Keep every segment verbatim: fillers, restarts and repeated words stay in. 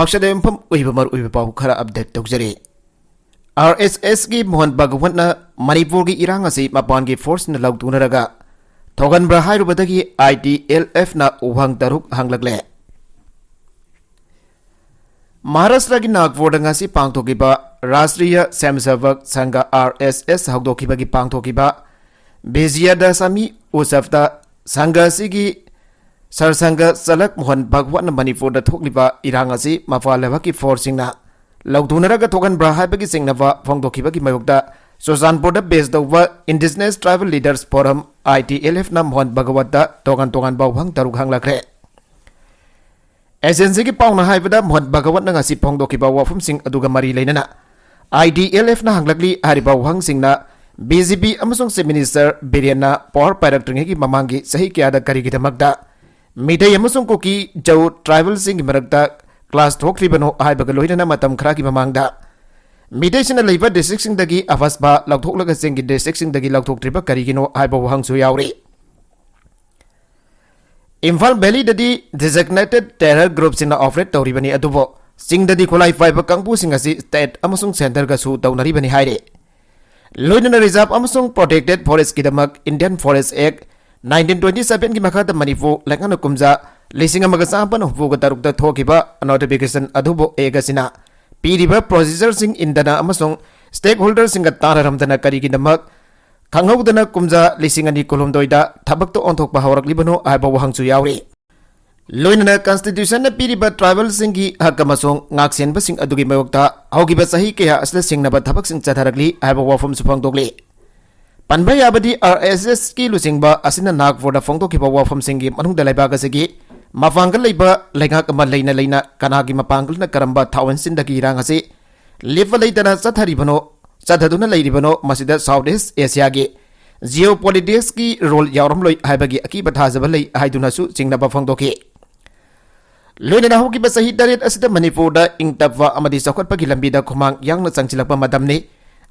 ꯑꯛꯁꯗ ꯌꯨꯝꯐꯝ ꯑꯣꯏꯕ ꯃꯔꯨꯑꯣꯏꯕ ꯄꯥꯎ ꯈꯔ ꯑꯞꯗꯦꯠ ꯇꯧꯖꯔꯤ꯫ ꯑꯥꯔ ꯑꯦꯁ ꯑꯦꯁꯀꯤ ꯃꯣꯍꯟ ꯚꯒꯋꯠꯅ ꯃꯅꯤꯄꯨꯔꯒꯤ ꯏꯔꯥꯡ ꯑꯁꯤ ꯃꯄꯥꯟꯒꯤ ꯐꯣꯔꯁꯅ ꯂꯧꯊꯣꯛꯅꯔꯒ ꯊꯣꯛꯍꯟꯕ꯭ꯔꯥ ꯍꯥꯏꯔꯨꯕꯗꯒꯤ ꯑꯥꯏ ꯇꯤ ꯑꯦꯜ ꯑꯦꯐꯅ ꯋꯥꯍꯪ ꯇꯔꯨꯛ ꯍꯪꯂꯛꯂꯦ꯫ ꯃꯍꯥꯔꯥꯁꯇ꯭ꯔꯒꯤ ꯅꯥꯒꯄꯨꯔꯗ ꯉꯁꯤ ꯄꯥꯡꯊꯣꯛꯈꯤꯕ ꯔꯥꯁꯇ꯭ꯔꯤꯌ ꯁ꯭ꯋꯌꯝꯁꯦꯚꯛ ꯁꯪꯘ, ꯑꯥꯔ ꯑꯦꯁ ꯑꯦꯁ, ꯍꯧꯗꯣꯛꯈꯤꯕꯒꯤ ꯄꯥꯡꯊꯣꯛꯈꯤꯕ ꯕꯤꯖꯌꯗꯁꯃꯤ ꯎꯠꯁꯕꯇ ꯁꯪꯘ ꯑꯁꯤꯒꯤ ꯁꯔ ꯁꯪꯘ ꯆꯂꯛ ꯃꯣꯍꯟ ꯚꯒꯋꯠꯅ ꯃꯅꯤꯄꯨꯔꯗ ꯊꯣꯛꯂꯤꯕ ꯏꯔꯥꯡ ꯑꯁꯤ ꯃꯄꯥꯟ ꯂꯩꯕꯥꯛꯀꯤ ꯐꯣꯔꯁꯁꯤꯡꯅ ꯂꯧꯊꯣꯛꯅꯔꯒ ꯊꯣꯛꯍꯟꯕ꯭ꯔꯥ ꯍꯥꯏꯕꯒꯤ ꯆꯤꯡꯅꯕ ꯐꯣꯡꯗꯣꯛꯈꯤꯕꯒꯤ ꯃꯥꯌꯣꯛꯇ ꯆꯨꯔꯆꯥꯟꯄꯨꯔꯗ ꯕꯦꯖ ꯇꯧꯕ Indigenous Tribal Leaders Forum, ꯑꯥꯏ ꯇꯤ ꯑꯦꯜ ꯑꯦꯐꯅ ꯃꯣꯍꯟ ꯚꯒꯋꯠꯇ ꯇꯣꯉꯥꯟ ꯇꯣꯉꯥꯟꯕ ꯋꯥꯍꯪ ꯇꯔꯨꯛ ꯍꯪꯂꯛꯈ꯭ꯔꯦ꯫ ꯑꯦꯖꯦꯟꯁꯤꯒꯤ ꯄꯥꯎꯅ ꯍꯥꯏꯕꯗ, ꯃꯣꯍꯟ ꯚꯒꯋꯠꯅ ꯉꯁꯤ ꯐꯣꯡꯗꯣꯛꯈꯤꯕ ꯋꯥꯐꯝꯁꯤꯡ ꯑꯗꯨꯒ ꯃꯔꯤ ꯂꯩꯅꯅ ꯑꯥꯏ ꯇꯤ ꯑꯦꯜ ꯑꯦꯐꯅ ꯍꯪꯂꯛꯂꯤ ꯍꯥꯏꯔꯤꯕ ꯋꯥꯍꯪꯁꯤꯡꯅ ꯕꯤ ꯖꯦ ꯄꯤ ꯑꯃꯁꯨꯡ Chief Minister ꯕꯤꯔꯦꯟꯅ power ꯄꯥꯏꯔꯛꯇ꯭ꯔꯤꯉꯩꯒꯤ ꯃꯃꯥꯡꯒꯤ ꯆꯍꯤ ꯀꯌꯥꯗ ꯀꯔꯤꯒꯤꯗꯃꯛꯇ ꯃꯤꯇꯩ ꯑꯃꯁꯨꯡ ꯀꯨꯀꯤ ꯖꯧ tribalꯁꯤꯡꯒꯤ ꯃꯔꯛꯇ clash ꯊꯣꯛꯇ꯭ꯔꯤꯕꯅꯣ ꯍꯥꯏꯕꯒ ꯂꯣꯏꯅꯅ ꯃꯇꯝ ꯈꯔꯒꯤ ꯃꯃꯥꯡꯗ ꯃꯤꯇꯩꯁꯤꯡꯅ ꯂꯩꯕ districtꯁꯤꯡꯗꯒꯤ ꯑꯐꯁꯄꯥ ꯂꯧꯊꯣꯛꯂꯒ ꯆꯤꯡꯒꯤ districtꯁꯤꯡꯗꯒꯤ ꯂꯧꯊꯣꯛꯇ꯭ꯔꯤꯕ ꯀꯔꯤꯒꯤꯅꯣ ꯍꯥꯏꯕ ꯋꯥꯍꯪꯁꯨ ꯌꯥꯎꯔꯤ꯫ ꯏꯝꯐꯥꯜ ꯚꯦꯂꯤꯗꯗꯤ designated terror groupꯁꯤꯡꯅ operate ꯇꯧꯔꯤꯕꯅꯤ, ꯑꯗꯨꯕꯨ ꯆꯤꯡꯗꯗꯤ ꯈꯨꯠꯂꯥꯏ ꯄꯥꯏꯕ ꯀꯥꯡꯕꯨꯁꯤꯡ ꯑꯁꯤ state ꯑꯃꯁꯨꯡ centreꯒꯁꯨ ꯇꯧꯅꯔꯤꯕꯅꯤ ꯍꯥꯏꯔꯤ꯫ ꯂꯣꯏꯅꯅ reserve ꯑꯃꯁꯨꯡ protected forestꯀꯤꯗꯃꯛ Indian Forest Act nineteen twenty sevenꯒꯤ ꯃꯈꯥꯗ ꯃꯅꯤꯄꯨꯔ ꯂꯩꯉꯥꯛꯅ ꯀꯨꯝꯖꯥ ꯂꯤꯁꯤꯡ ꯑꯃꯒ ꯆꯥꯃꯥꯄꯟ ꯍꯨꯝꯐꯨꯒ ꯇꯔꯨꯛꯇ ꯊꯣꯛꯈꯤꯕ notification ꯑꯗꯨꯕꯨ Act ꯑꯁꯤꯅ ꯄꯤꯔꯤꯕ procedureꯁꯤꯡ ꯏꯟꯗꯅ ꯑꯃꯁꯨꯡ stakeholderꯁꯤꯡꯒ ꯇꯥꯟꯅꯔꯝꯗꯅ ꯀꯔꯤꯒꯤꯗꯃꯛ ꯈꯪꯍꯧꯗꯅ ꯀꯨꯝꯖꯥ ꯂꯤꯁꯤꯡ ꯑꯅꯤ ꯀꯨꯟꯍꯨꯝꯗꯣꯏꯗ ꯊꯕꯛꯇ ꯑꯣꯟꯊꯣꯛꯄ ꯍꯧꯔꯛꯂꯤꯕꯅꯣ ꯍꯥꯏꯕ ꯋꯥꯍꯪꯁꯨ ꯌꯥꯎꯔꯤ꯫ ꯂꯣꯏꯅꯅ constitutionꯅ ꯄꯤꯔꯤꯕ tribalꯁꯤꯡꯒꯤ ꯍꯛ ꯑꯃꯁꯨꯡ ꯉꯥꯛꯁꯦꯟꯕꯁꯤꯡ ꯑꯗꯨꯒꯤ ꯃꯥꯌꯣꯛꯇ ꯍꯧꯈꯤꯕ ꯆꯍꯤ ꯀꯌꯥ ꯑꯁꯤꯗ ꯁꯤꯡꯅꯕ ꯊꯕꯛꯁꯤꯡ ꯆꯠꯊꯔꯛꯂꯤ ꯍꯥꯏꯕ ꯋꯥꯐꯝꯁꯨ ꯐꯣꯡꯗꯣꯛꯂꯤ꯫ ꯄꯟꯕ ꯌꯥꯕꯗꯤ, ꯑꯥꯔ ꯑꯦꯁ ꯑꯦꯁꯀꯤ ꯂꯨꯆꯤꯡꯕ ꯑꯁꯤꯅ ꯅꯥꯒꯄꯨꯔꯗ ꯐꯣꯡꯗꯣꯛꯈꯤꯕ ꯋꯥꯐꯝꯁꯤꯡꯒꯤ ꯃꯅꯨꯡꯗ ꯂꯩꯕꯥꯛ ꯑꯁꯤꯒꯤ ꯃꯄꯥꯡꯒꯜ ꯂꯩꯕ ꯂꯩꯉꯥꯛ ꯑꯃ ꯂꯩꯅ ꯂꯩꯅ ꯀꯅꯥꯒꯤ ꯃꯄꯥꯡꯒꯜꯅ ꯀꯔꯝꯕ ꯊꯥꯋꯟꯁꯤꯟꯗꯒꯤ ꯏꯔꯥꯡ ꯑꯁꯤ ꯂꯦꯞꯄ ꯂꯩꯇꯅ ꯆꯠꯊꯔꯤꯕꯅꯣ, ꯆꯠꯊꯗꯨꯅ ꯂꯩꯔꯤꯕꯅꯣ, ꯃꯁꯤꯗ South East Asiaꯒꯤ geopoliticsꯀꯤ role ꯌꯥꯎꯔꯝꯂꯣꯏ ꯍꯥꯏꯕꯒꯤ ꯑꯀꯤꯕ ꯊꯥꯖꯕ ꯂꯩ ꯍꯥꯏꯗꯨꯅꯁꯨ ꯆꯤꯡꯅꯕ ꯐꯣꯡꯗꯣꯛꯈꯤ꯫ ꯂꯣꯏꯅꯅ ꯍꯧꯈꯤꯕ ꯆꯍꯤ ꯇꯔꯦꯠ ꯑꯁꯤꯗ ꯃꯅꯤꯄꯨꯔꯗ ꯏꯪ ꯇꯞꯄ ꯑꯃꯗꯤ ꯆꯥꯎꯈꯠꯄꯒꯤ ꯂꯝꯕꯤꯗ ꯈꯨꯃꯥꯡ ꯌꯥꯡꯅ ꯆꯪꯁꯤꯜꯂꯛꯄ ꯃꯇꯝꯅꯤ꯫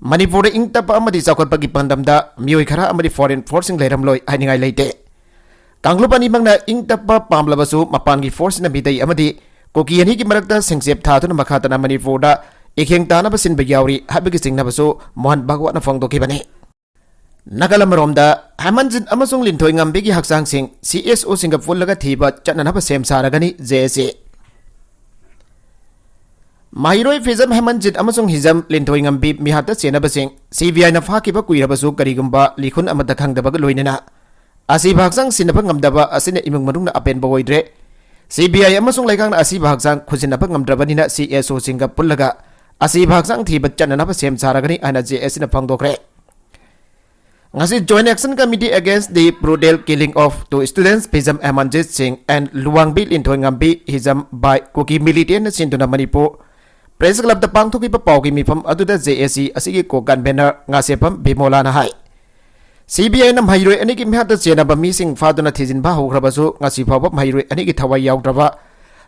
ꯃꯅꯤꯄꯨꯔꯗ ꯏꯪ ꯇꯞꯄ ꯑꯃꯗꯤ ꯆꯥꯎꯈꯠꯄꯒꯤ ꯄꯥꯟꯗꯝꯗ ꯃꯤꯑꯣꯏ ꯈꯔ ꯑꯃꯗꯤ foreign forceꯁꯤꯡ ꯂꯩꯔꯝꯂꯣꯏ ꯍꯥꯏꯅꯤꯡꯉꯥꯏ ꯂꯩꯇꯦ꯫ ꯀꯥꯡꯂꯨꯞ ꯑꯅꯤꯃꯛꯅ ꯏꯪ ꯇꯞꯄ ꯄꯥꯝꯂꯕꯁꯨ ꯃꯄꯥꯟꯒꯤ forceꯁꯤꯡꯅ ꯃꯤꯇꯩ ꯑꯃꯗꯤ ꯀꯨꯀꯤ ꯑꯅꯤꯒꯤ ꯃꯔꯛꯇ ꯁꯦꯡꯆꯦꯞ ꯊꯥꯗꯨꯅ ꯃꯈꯥ ꯇꯥꯅ ꯃꯅꯤꯄꯨꯔꯗ ꯏꯈꯦꯡ ꯇꯥꯅꯕ ꯁꯤꯟꯕ ꯌꯥꯎꯔꯤ ꯍꯥꯏꯕꯒꯤ ꯆꯤꯡꯅꯕꯁꯨ ꯃꯣꯍꯟ ꯚꯥꯒꯋꯠꯅ ꯐꯣꯡꯗꯣꯛꯈꯤꯕꯅꯤ꯫ ꯅꯥꯒꯥꯂꯝ ꯑꯃꯔꯣꯝꯗ ꯍꯦꯃꯟꯖꯤꯠ ꯑꯃꯁꯨꯡ ꯂꯤꯟꯊꯣꯏ ꯉꯝꯕꯤꯒꯤ ꯍꯛꯆꯥꯡꯁꯤꯡ ꯁꯤ ꯑꯦꯁ ꯑꯣꯁꯤꯡꯒ ꯄꯨꯜꯂꯒ ꯊꯤꯕ ꯆꯠꯅꯅꯕ ꯁꯦꯝ ꯁꯥꯔꯒꯅꯤ ꯖꯦ ꯑꯦꯁ ꯑꯦ꯫ ꯃꯍꯩꯔꯣꯏ ꯐꯤꯖꯝ ꯍꯦꯃꯟꯖꯤꯠ ꯑꯃꯁꯨꯡ ꯍꯤꯖꯝ ꯂꯤꯟꯊꯣꯏ ꯉꯝꯕꯤ ꯃꯤꯍꯥꯠꯇ ꯆꯦꯟꯅꯕꯁꯤꯡ ꯁꯤ ꯕꯤ ꯑꯥꯏꯅ ꯐꯥꯈꯤꯕ ꯀꯨꯏꯔꯕꯁꯨ ꯀꯔꯤꯒꯨꯝꯕ ꯂꯤꯈꯨꯟ ꯑꯃꯠꯇ ꯈꯪꯗꯕꯒ ꯂꯣꯏꯅꯅ ꯑꯁꯤꯕ ꯍꯛꯆꯥꯡ ꯁꯤꯟꯅꯕ ꯉꯝꯗꯕ ꯑꯁꯤꯅ ꯏꯃꯨꯡ ꯃꯅꯨꯡꯅ ꯑꯄꯦꯟꯕ ꯑꯣꯏꯗ꯭ꯔꯦ꯫ ꯁꯤ ꯕꯤ ꯑꯥꯏ ꯑꯃꯁꯨꯡ ꯂꯩꯉꯥꯛꯅ ꯑꯁꯤꯕ ꯍꯛꯆꯥꯡ ꯈꯨꯖꯤꯟꯅꯕ ꯉꯝꯗ꯭ꯔꯕꯅꯤꯅ ꯁꯤ ꯑꯦꯁ ꯑꯣꯁꯤꯡꯒ ꯄꯨꯜꯂꯒ ꯑꯁꯤꯕ ꯍꯛꯆꯥꯡ ꯊꯤꯕ ꯆꯠꯅꯅꯕ ꯁꯦꯝ ꯁꯥꯔꯒꯅꯤ ꯍꯥꯏꯅ ꯖꯦ ꯑꯦꯁ ꯑꯦꯅ ꯐꯣꯡꯗꯣꯛꯈ꯭ꯔꯦ꯫ ꯉꯁꯤ Joint Action Committee Against the Brutal Killing of Two Students, ꯐꯤꯖꯝ ꯍꯦꯃꯟꯖꯤꯠ ꯁꯤꯡ and ꯂꯨꯋꯥꯡꯕꯤ Linthoi ꯉꯝꯕꯤ, Hijam, by Kuki militant ꯅ ꯁꯤꯟꯗꯨꯅ ꯃꯅꯤꯄꯨꯔ ꯄ꯭ꯔꯦꯁ ꯀ꯭ꯂꯕꯇ ꯄꯥꯡꯊꯣꯛꯈꯤꯕ ꯄꯥꯎꯒꯤ ꯃꯤꯐꯝ ꯑꯗꯨꯗ ꯖꯦ ꯑꯦꯁ ꯁꯤ ꯑꯁꯤꯒꯤ ꯀꯣ ꯀꯟꯚꯦꯅꯔ ꯉꯥꯁꯦꯐꯝ ꯕꯤꯃꯣꯂꯥꯅ ꯍꯥꯏ, ꯁꯤ ꯕꯤ ꯑꯥꯏꯅ ꯃꯍꯩꯔꯣꯏ ꯑꯅꯤꯒꯤ ꯃꯤꯍꯥꯠꯇ ꯆꯦꯟꯅꯕ ꯃꯤꯁꯤꯡ ꯐꯥꯗꯨꯅ ꯊꯤꯖꯤꯟꯕ ꯍꯧꯈ꯭ꯔꯕꯁꯨ ꯉꯁꯤ ꯐꯥꯎꯕ ꯃꯍꯩꯔꯣꯏ ꯑꯅꯤꯒꯤ ꯊꯋꯥꯏ ꯌꯥꯎꯗ꯭ꯔꯕ,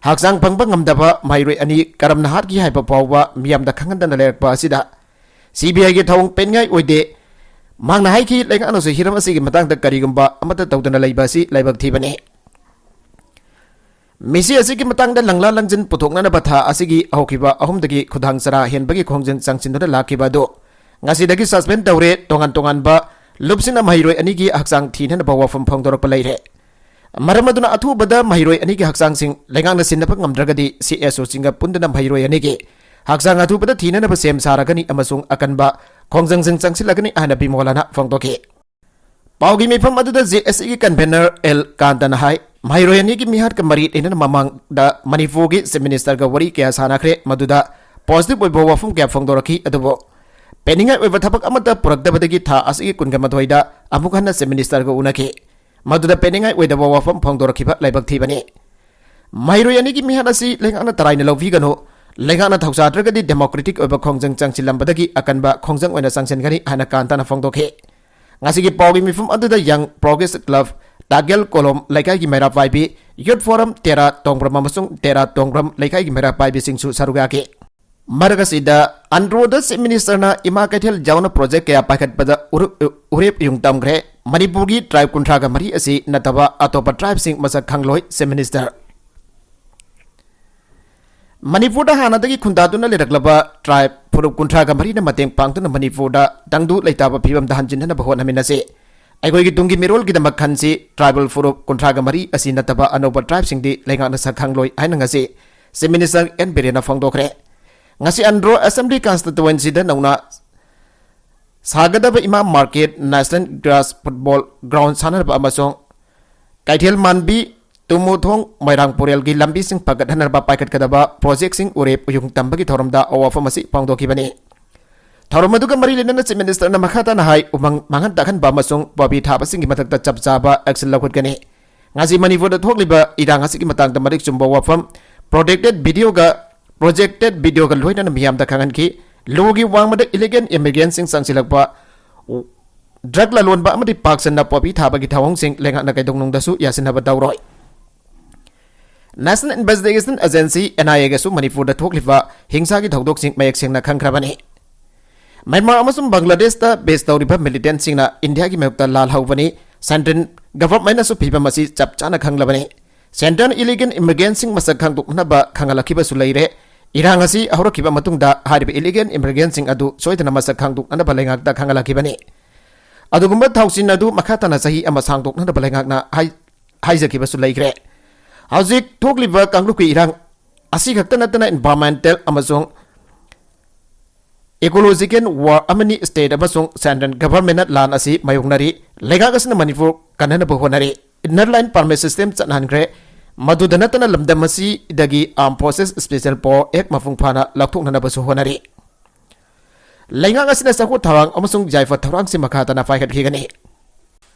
ꯍꯛꯆꯥꯡ ꯐꯪꯕ ꯉꯝꯗꯕ ꯃꯍꯩꯔꯣꯏ ꯑꯅꯤ ꯀꯔꯝꯅ ꯍꯥꯠꯈꯤ ꯍꯥꯏꯕ ꯐꯥꯎꯕ ꯃꯤꯌꯥꯝꯗ ꯈꯪꯍꯟꯗꯅ ꯂꯩꯔꯛꯄ ꯑꯁꯤꯗ ꯁꯤ ꯕꯤ ꯑꯥꯏꯒꯤ ꯊꯧꯑꯣꯡ ꯄꯦꯟꯅꯤꯡꯉꯥꯏ ꯑꯣꯏꯗꯦ꯫ ꯃꯍꯥꯛꯅ ꯍꯥꯏꯈꯤ, ꯂꯩꯉꯥꯛꯅꯁꯨ ꯍꯤꯔꯝ ꯑꯁꯤꯒꯤ ꯃꯇꯥꯡꯗ ꯀꯔꯤꯒꯨꯝꯕ ꯑꯃꯠꯇ ꯇꯧꯗꯅ ꯂꯩꯕ ꯑꯁꯤ ꯂꯥꯏꯕꯛ ꯊꯤꯕꯅꯤ꯫ ꯃꯤꯁꯤ ꯑꯁꯤꯒꯤ ꯃꯇꯥꯡꯗ ꯂꯪꯂꯥ ꯂꯪꯖꯤꯟ ꯄꯨꯊꯣꯛꯅꯅꯕ ꯊꯥ ꯑꯁꯤꯒꯤ ꯍꯧꯈꯤꯕ ꯑꯍꯨꯝꯗꯒꯤ ꯈꯨꯗꯥꯡ ꯆꯔꯥ ꯍꯦꯟꯕꯒꯤ ꯈꯣꯡꯖꯪ ꯆꯪꯁꯤꯟꯗꯨꯅ ꯂꯥꯛꯈꯤꯕ ꯑꯗꯨ ꯉꯁꯤꯗꯒꯤ ꯁꯁꯄꯦꯟ ꯇꯧꯔꯦ꯫ ꯇꯣꯉꯥꯟ ꯇꯣꯉꯥꯟꯕ ꯂꯨꯞꯁꯤꯡꯅ ꯃꯍꯩꯔꯣꯏ ꯑꯅꯤꯒꯤ ꯍꯛꯆꯥꯡ ꯊꯤꯅꯅꯕ ꯋꯥꯐꯝ ꯐꯣꯡꯗꯣꯔꯛꯄ ꯂꯩꯔꯦ꯫ ꯃꯔꯝ ꯑꯗꯨꯅ ꯑꯊꯨꯕꯗ ꯃꯍꯩꯔꯣꯏ ꯑꯅꯤꯒꯤ ꯍꯛꯆꯥꯡꯁꯤꯡ ꯂꯩꯉꯥꯛꯅ ꯁꯤꯟꯅꯕ ꯉꯝꯗ꯭ꯔꯒꯗꯤ ꯁꯤ ꯑꯦꯁ ꯑꯣꯁꯤꯡꯒ ꯄꯨꯟꯗꯨꯅ ꯃꯍꯩꯔꯣꯏ ꯑꯅꯤꯒꯤ ꯍꯛꯆꯥꯡ ꯑꯊꯨꯕꯗ ꯊꯤꯅꯅꯕ ꯁꯦꯝ ꯁꯥꯔꯒꯅꯤ ꯑꯃꯁꯨꯡ ꯑꯀꯟꯕ ꯈꯣꯡꯖꯪꯁꯤꯡ ꯆꯪꯁꯤꯜꯂꯒꯅꯤ ꯍꯥꯏꯅ ꯕꯤꯃꯣꯂꯥꯅ ꯐꯣꯡꯗꯣꯛꯈꯤ꯫ ꯄꯥꯎꯒꯤ ꯃꯤꯐꯝ ꯑꯗꯨꯗ ꯖꯦ ꯑꯦꯁ ꯁꯤꯒꯤ ꯀꯟꯚꯦꯅꯔ ꯑꯦꯜ ꯀꯥꯟꯇꯅ ꯍꯥꯏ, ꯃꯍꯩꯔꯣꯏ ꯑꯅꯤꯒꯤ ꯃꯤꯍꯥꯠꯀ ꯃꯔꯤ ꯂꯩꯅꯅ ꯃꯃꯥꯡꯗ ꯃꯅꯤꯄꯨꯔꯒꯤ ꯆꯤꯐ ꯃꯤꯅꯤꯁꯇꯔꯒ ꯋꯥꯔꯤ ꯀꯌꯥ ꯁꯥꯟꯅꯈ꯭ꯔꯦ, ꯃꯗꯨꯗ ꯄꯣꯖꯤꯇꯤꯚ ꯑꯣꯏꯕ ꯋꯥꯐꯝ ꯀꯌꯥ ꯐꯣꯡꯗꯣꯔꯛꯈꯤ꯫ ꯑꯗꯨꯕꯨ ꯄꯦꯟꯅꯤꯡꯉꯥꯏ ꯑꯣꯏꯕ ꯊꯕꯛ ꯑꯃꯠꯇ ꯄꯨꯔꯛꯇꯕꯗꯒꯤ ꯊꯥ ꯑꯁꯤꯒꯤ ꯀꯨꯟꯒ ꯃꯥꯊꯣꯏꯗ ꯑꯃꯨꯛ ꯍꯟꯅ ꯆꯤꯐ ꯃꯤꯅꯤꯁꯇꯔꯒ ꯎꯅꯈꯤ꯫ ꯃꯗꯨꯗ ꯄꯦꯟꯅꯤꯡꯉꯥꯏ ꯑꯣꯏꯗꯕ ꯋꯥꯐꯝ ꯐꯣꯡꯗꯣꯔꯛꯈꯤꯕ ꯂꯥꯏꯕꯛ ꯊꯤꯕꯅꯤ꯫ ꯃꯍꯩꯔꯣꯏ ꯑꯅꯤꯒꯤ ꯃꯤꯍꯥꯠ ꯑꯁꯤ ꯂꯩꯉꯥꯛꯅ ꯇꯔꯥꯏꯅ ꯂꯧꯕꯤꯒꯅꯨ꯫ ꯂꯩꯉꯥꯛꯅ ꯊꯧꯁꯥꯗ꯭ꯔꯒꯗꯤ ꯗꯦꯃꯣꯀ꯭ꯔꯦꯇꯤꯛ ꯑꯣꯏꯕ ꯈꯣꯡꯖꯪ ꯆꯪꯁꯤꯜꯂꯝꯕꯗꯒꯤ ꯑꯀꯟꯕ ꯈꯣꯡꯖꯪ ꯑꯣꯏꯅ ꯆꯪꯁꯤꯟꯒꯅꯤ ꯍꯥꯏꯅ ꯀꯥꯟꯇꯅ ꯐꯣꯡꯗꯣꯛꯈꯤ꯫ ꯉꯁꯤꯒꯤ ꯄꯥꯎꯒꯤ ꯃꯤꯐꯝ ꯑꯗꯨꯗ ꯌꯪ ꯄ꯭ꯔꯣꯒ꯭ꯔꯦꯁ ꯀ꯭ꯂꯕ, ꯇꯥꯒꯦꯜ ꯀꯣꯂꯣꯝ ꯂꯩꯀꯥꯏꯒꯤ ꯃꯩꯔꯥ ꯄꯥꯏꯕꯤ, ꯌꯨꯠ ꯐꯣꯔꯝ ꯇꯦꯔꯥ ꯇꯣꯡꯕ꯭ꯔꯝ ꯑꯃꯁꯨꯡ ꯇꯦꯔꯥ ꯇꯣꯡꯕ꯭ꯔꯝ ꯂꯩꯀꯥꯏꯒꯤ ꯃꯩꯔꯥ ꯄꯥꯏꯕꯤꯁꯤꯡꯁꯨ ꯁꯔꯨꯛ ꯌꯥꯈꯤ꯫ ꯃꯔꯛ ꯑꯁꯤꯗ ꯑꯟꯗ꯭ꯔꯣꯗ ꯆꯤꯐ ꯃꯤꯅꯤꯁꯇꯔꯅ ꯏꯃꯥ ꯀꯩꯊꯦꯜ ꯌꯥꯎꯅ ꯄ꯭ꯔꯣꯖꯦꯛ ꯀꯌꯥ ꯄꯥꯏꯈꯠꯄꯗ ꯎꯔꯨ-, ꯎꯔꯦꯞ ꯌꯨꯡ ꯇꯝꯈ꯭ꯔꯦ꯫ ꯃꯅꯤꯄꯨꯔꯒꯤ ꯇ꯭ꯔꯥꯏꯕ ꯀꯨꯟꯊ꯭ꯔꯥꯒ ꯃꯔꯤ ꯑꯁꯤ ꯅꯠꯇꯕ ꯑꯇꯣꯞꯄ ꯇ꯭ꯔꯥꯏꯕꯁꯤꯡ ꯃꯁꯛ ꯈꯪꯂꯣꯏ, ꯆꯤꯐ ꯃꯤꯅꯤꯁꯇꯔ꯫ ꯃꯅꯤꯄꯨꯔꯗ ꯍꯥꯟꯅꯗꯒꯤ ꯈꯨꯟꯗꯥꯗꯨꯅ ꯂꯩꯔꯛꯂꯕ tribe ꯐꯨꯔꯨꯞ ꯀꯨꯟꯊ꯭ꯔꯥꯒ ꯃꯔꯤꯅ ꯃꯇꯦꯡ ꯄꯥꯡꯗꯨꯅ ꯃꯅꯤꯄꯨꯔꯗ ꯇꯪꯗꯨ ꯂꯩꯇꯥꯕ ꯐꯤꯕꯝꯗ ꯍꯟꯖꯤꯟꯅꯅꯕ ꯍꯣꯠꯅꯃꯤꯟꯅꯁꯤ꯫ ꯑꯩꯈꯣꯏꯒꯤ ꯇꯨꯡꯒꯤ ꯃꯤꯔꯣꯜꯒꯤꯗꯃꯛ ꯈꯟꯁꯤ꯫ Tribal ꯐꯨꯔꯨꯞ ꯀꯨꯟꯊ꯭ꯔꯥꯒ ꯃꯔꯤ ꯑꯁꯤ ꯅꯠꯇꯕ ꯑꯅꯧꯕ tribeꯁꯤꯡꯗꯤ ꯂꯩꯉꯥꯛꯅ ꯁꯛ ꯈꯪꯂꯣꯏ ꯍꯥꯏꯅ ꯉꯁꯤ Chief Minister ꯑꯦꯟ ꯕꯤꯔꯦꯟꯅ ꯐꯣꯡꯗꯣꯛꯈ꯭ꯔꯦ꯫ ꯉꯁꯤ ꯑꯟꯗ꯭ꯔꯣ Assembly Constituencyꯗ ꯅꯧꯅ ꯁꯥꯒꯗꯕ ꯏꯃꯥ market, National Grass Football Ground ꯁꯥꯟꯅꯅꯕ ꯑꯃꯁꯨꯡ ꯀꯩꯊꯦꯜ ꯃꯥꯟꯕꯤ, ꯇꯨꯃꯨꯊꯣꯡ, ꯃꯣꯏꯔꯥꯡ ꯄꯨꯔꯦꯜꯒꯤ ꯂꯝꯕꯤꯁꯤꯡ ꯐꯒꯠꯍꯟꯅꯕ ꯄꯥꯏꯈꯠꯀꯗꯕ projectꯁꯤꯡ ꯎꯔꯦꯞ ꯎꯌꯨꯡ ꯇꯝꯕꯒꯤ ꯊꯧꯔꯝꯗ ꯑꯋꯥꯐꯝ ꯑꯁꯤ ꯐꯣꯡꯗꯣꯛꯈꯤꯕꯅꯤ꯫ ꯊꯧꯔꯝ ꯑꯗꯨꯒ ꯃꯔꯤ ꯂꯩꯅꯅ Chief Ministerꯅ ꯃꯈꯥ ꯇꯥꯅ ꯍꯥꯏ, ꯎꯃꯪ ꯃꯥꯡꯍꯟ ꯇꯥꯛꯍꯟꯕ ꯑꯃꯁꯨꯡ ꯄꯣꯄꯤ ꯊꯥꯕꯁꯤꯡꯒꯤ ꯃꯊꯛꯇ ꯆꯞ ꯆꯥꯕ action ꯂꯧꯈꯠꯀꯅꯤ꯫ ꯉꯁꯤ ꯃꯅꯤꯄꯨꯔꯗ ꯊꯣꯛꯂꯤꯕ ꯏꯔꯥꯡ ꯑꯁꯤꯒꯤ ꯃꯇꯥꯡꯗ ꯃꯔꯤꯛ ꯆꯨꯝꯕ ꯋꯥꯐꯝ projected videoꯒ, projected videoꯒ ꯂꯣꯏꯅꯅ ꯃꯤꯌꯥꯝꯗ ꯈꯪꯍꯟꯈꯤ꯫ ꯂꯣꯒꯤ ꯋꯥꯡꯃꯗ illegal immigrantꯁꯤꯡ ꯆꯪꯁꯤꯜꯂꯛꯄ, drug ꯂꯂꯣꯟꯕ ꯑꯃꯗꯤ ꯄꯥꯛ ꯁꯟꯅ ꯄꯣꯄꯤ ꯊꯥꯕꯒꯤ ꯊꯧꯑꯣꯡꯁꯤꯡ ꯂꯩꯉꯥꯛꯅ ꯀꯩꯗꯧꯅꯨꯡꯗꯁꯨ ꯌꯥꯁꯤꯟꯅꯕ ꯇꯧꯔꯣꯏ꯫ National Investigation Agency, NIAꯒꯁꯨ ꯃꯅꯤꯄꯨꯔꯗ ꯊꯣꯛꯂꯤꯕ ꯍꯤꯡꯁꯥꯒꯤ ꯊꯧꯗꯣꯛꯁꯤꯡ ꯃꯌꯦꯛ ꯁꯦꯡꯅ ꯈꯪꯈ꯭ꯔꯕꯅꯤ꯫ ꯃ꯭ꯌꯥꯟꯃꯥꯔ ꯑꯃꯁꯨꯡ ꯕꯪꯒ꯭ꯂꯥꯗꯦꯁꯇ base ꯇꯧꯔꯤꯕ militantꯁꯤꯡꯅ ꯏꯟꯗꯤꯌꯥꯒꯤ ꯃꯥꯌꯣꯛꯇ ꯂꯥꯜꯍꯧꯕꯅꯤ꯫ Central governmentꯅꯁꯨ ꯐꯤꯕꯝ ꯑꯁꯤ ꯆꯞ ꯆꯥꯅ ꯈꯪꯂꯕꯅꯤ꯫ Centreꯅ illegal immigrantꯁꯤꯡ ꯃꯁꯛ ꯈꯪꯗꯣꯛꯅꯕ ꯈꯪꯍꯜꯂꯛꯈꯤꯕꯁꯨ ꯂꯩꯔꯦ꯫ ꯏꯔꯥꯡ ꯑꯁꯤ ꯍꯧꯔꯛꯈꯤꯕ ꯃꯇꯨꯡꯗ ꯍꯥꯏꯔꯤꯕ illegal immigrantꯁꯤꯡ ꯑꯗꯨ ꯁꯣꯏꯗꯅ ꯃꯁꯛ ꯈꯪꯗꯣꯛꯅꯅꯕ ꯂꯩꯉꯥꯛꯇ ꯈꯪꯍꯜꯂꯛꯈꯤꯕꯅꯤ꯫ ꯑꯗꯨꯒꯨꯝꯕ ꯊꯧꯁꯤꯜ ꯑꯗꯨ ꯃꯈꯥ ꯇꯥꯅ ꯆꯍꯤ ꯑꯃ ꯁꯥꯡꯗꯣꯛꯅꯅꯕ ꯂꯩꯉꯥꯛꯅ ꯍꯥꯏ-, ꯍꯥꯏꯖꯈꯤꯕꯁꯨ ꯂꯩꯈ꯭ꯔꯦ꯫ ꯍꯧꯖꯤꯛ ꯊꯣꯛꯂꯤꯕ ꯀꯥꯡꯂꯨꯞꯀꯤ ꯏꯔꯥꯡ ꯑꯁꯤ ꯈꯛꯇ ꯅꯠꯇꯅ environmental ꯑꯃꯁꯨꯡ ecological war ꯑꯃꯅꯤ꯫ State ꯑꯃꯁꯨꯡ Central governmentꯅ ꯂꯥꯟ ꯑꯁꯤ ꯃꯥꯌꯣꯛꯅꯔꯤ꯫ ꯂꯩꯉꯥꯛ ꯑꯁꯤꯅ ꯃꯅꯤꯄꯨꯔ ꯀꯟꯅꯅꯕ ꯍꯣꯠꯅꯔꯤ꯫ Inner Line Permit System ꯆꯠꯅꯍꯟꯈ꯭ꯔꯦ꯫ ꯃꯗꯨꯗ ꯅꯠꯇꯅ ꯂꯝꯗꯝ ꯑꯁꯤꯗꯒꯤ Armed Forces Special Power Act ꯃꯄꯨꯡ ꯐꯥꯅ ꯂꯧꯊꯣꯛꯅꯅꯕꯁꯨ ꯍꯣꯠꯅꯔꯤ꯫ ꯂꯩꯉꯥꯛ ꯑꯁꯤꯅ ꯆꯥꯎꯈꯠ ꯊꯧꯔꯥꯡ ꯑꯃꯁꯨꯡ ꯌꯥꯏꯐ ꯊꯧꯔꯥꯡꯁꯤꯡ ꯃꯈꯥ ꯇꯥꯅ ꯄꯥꯏꯈꯠꯈꯤꯒꯅꯤ꯫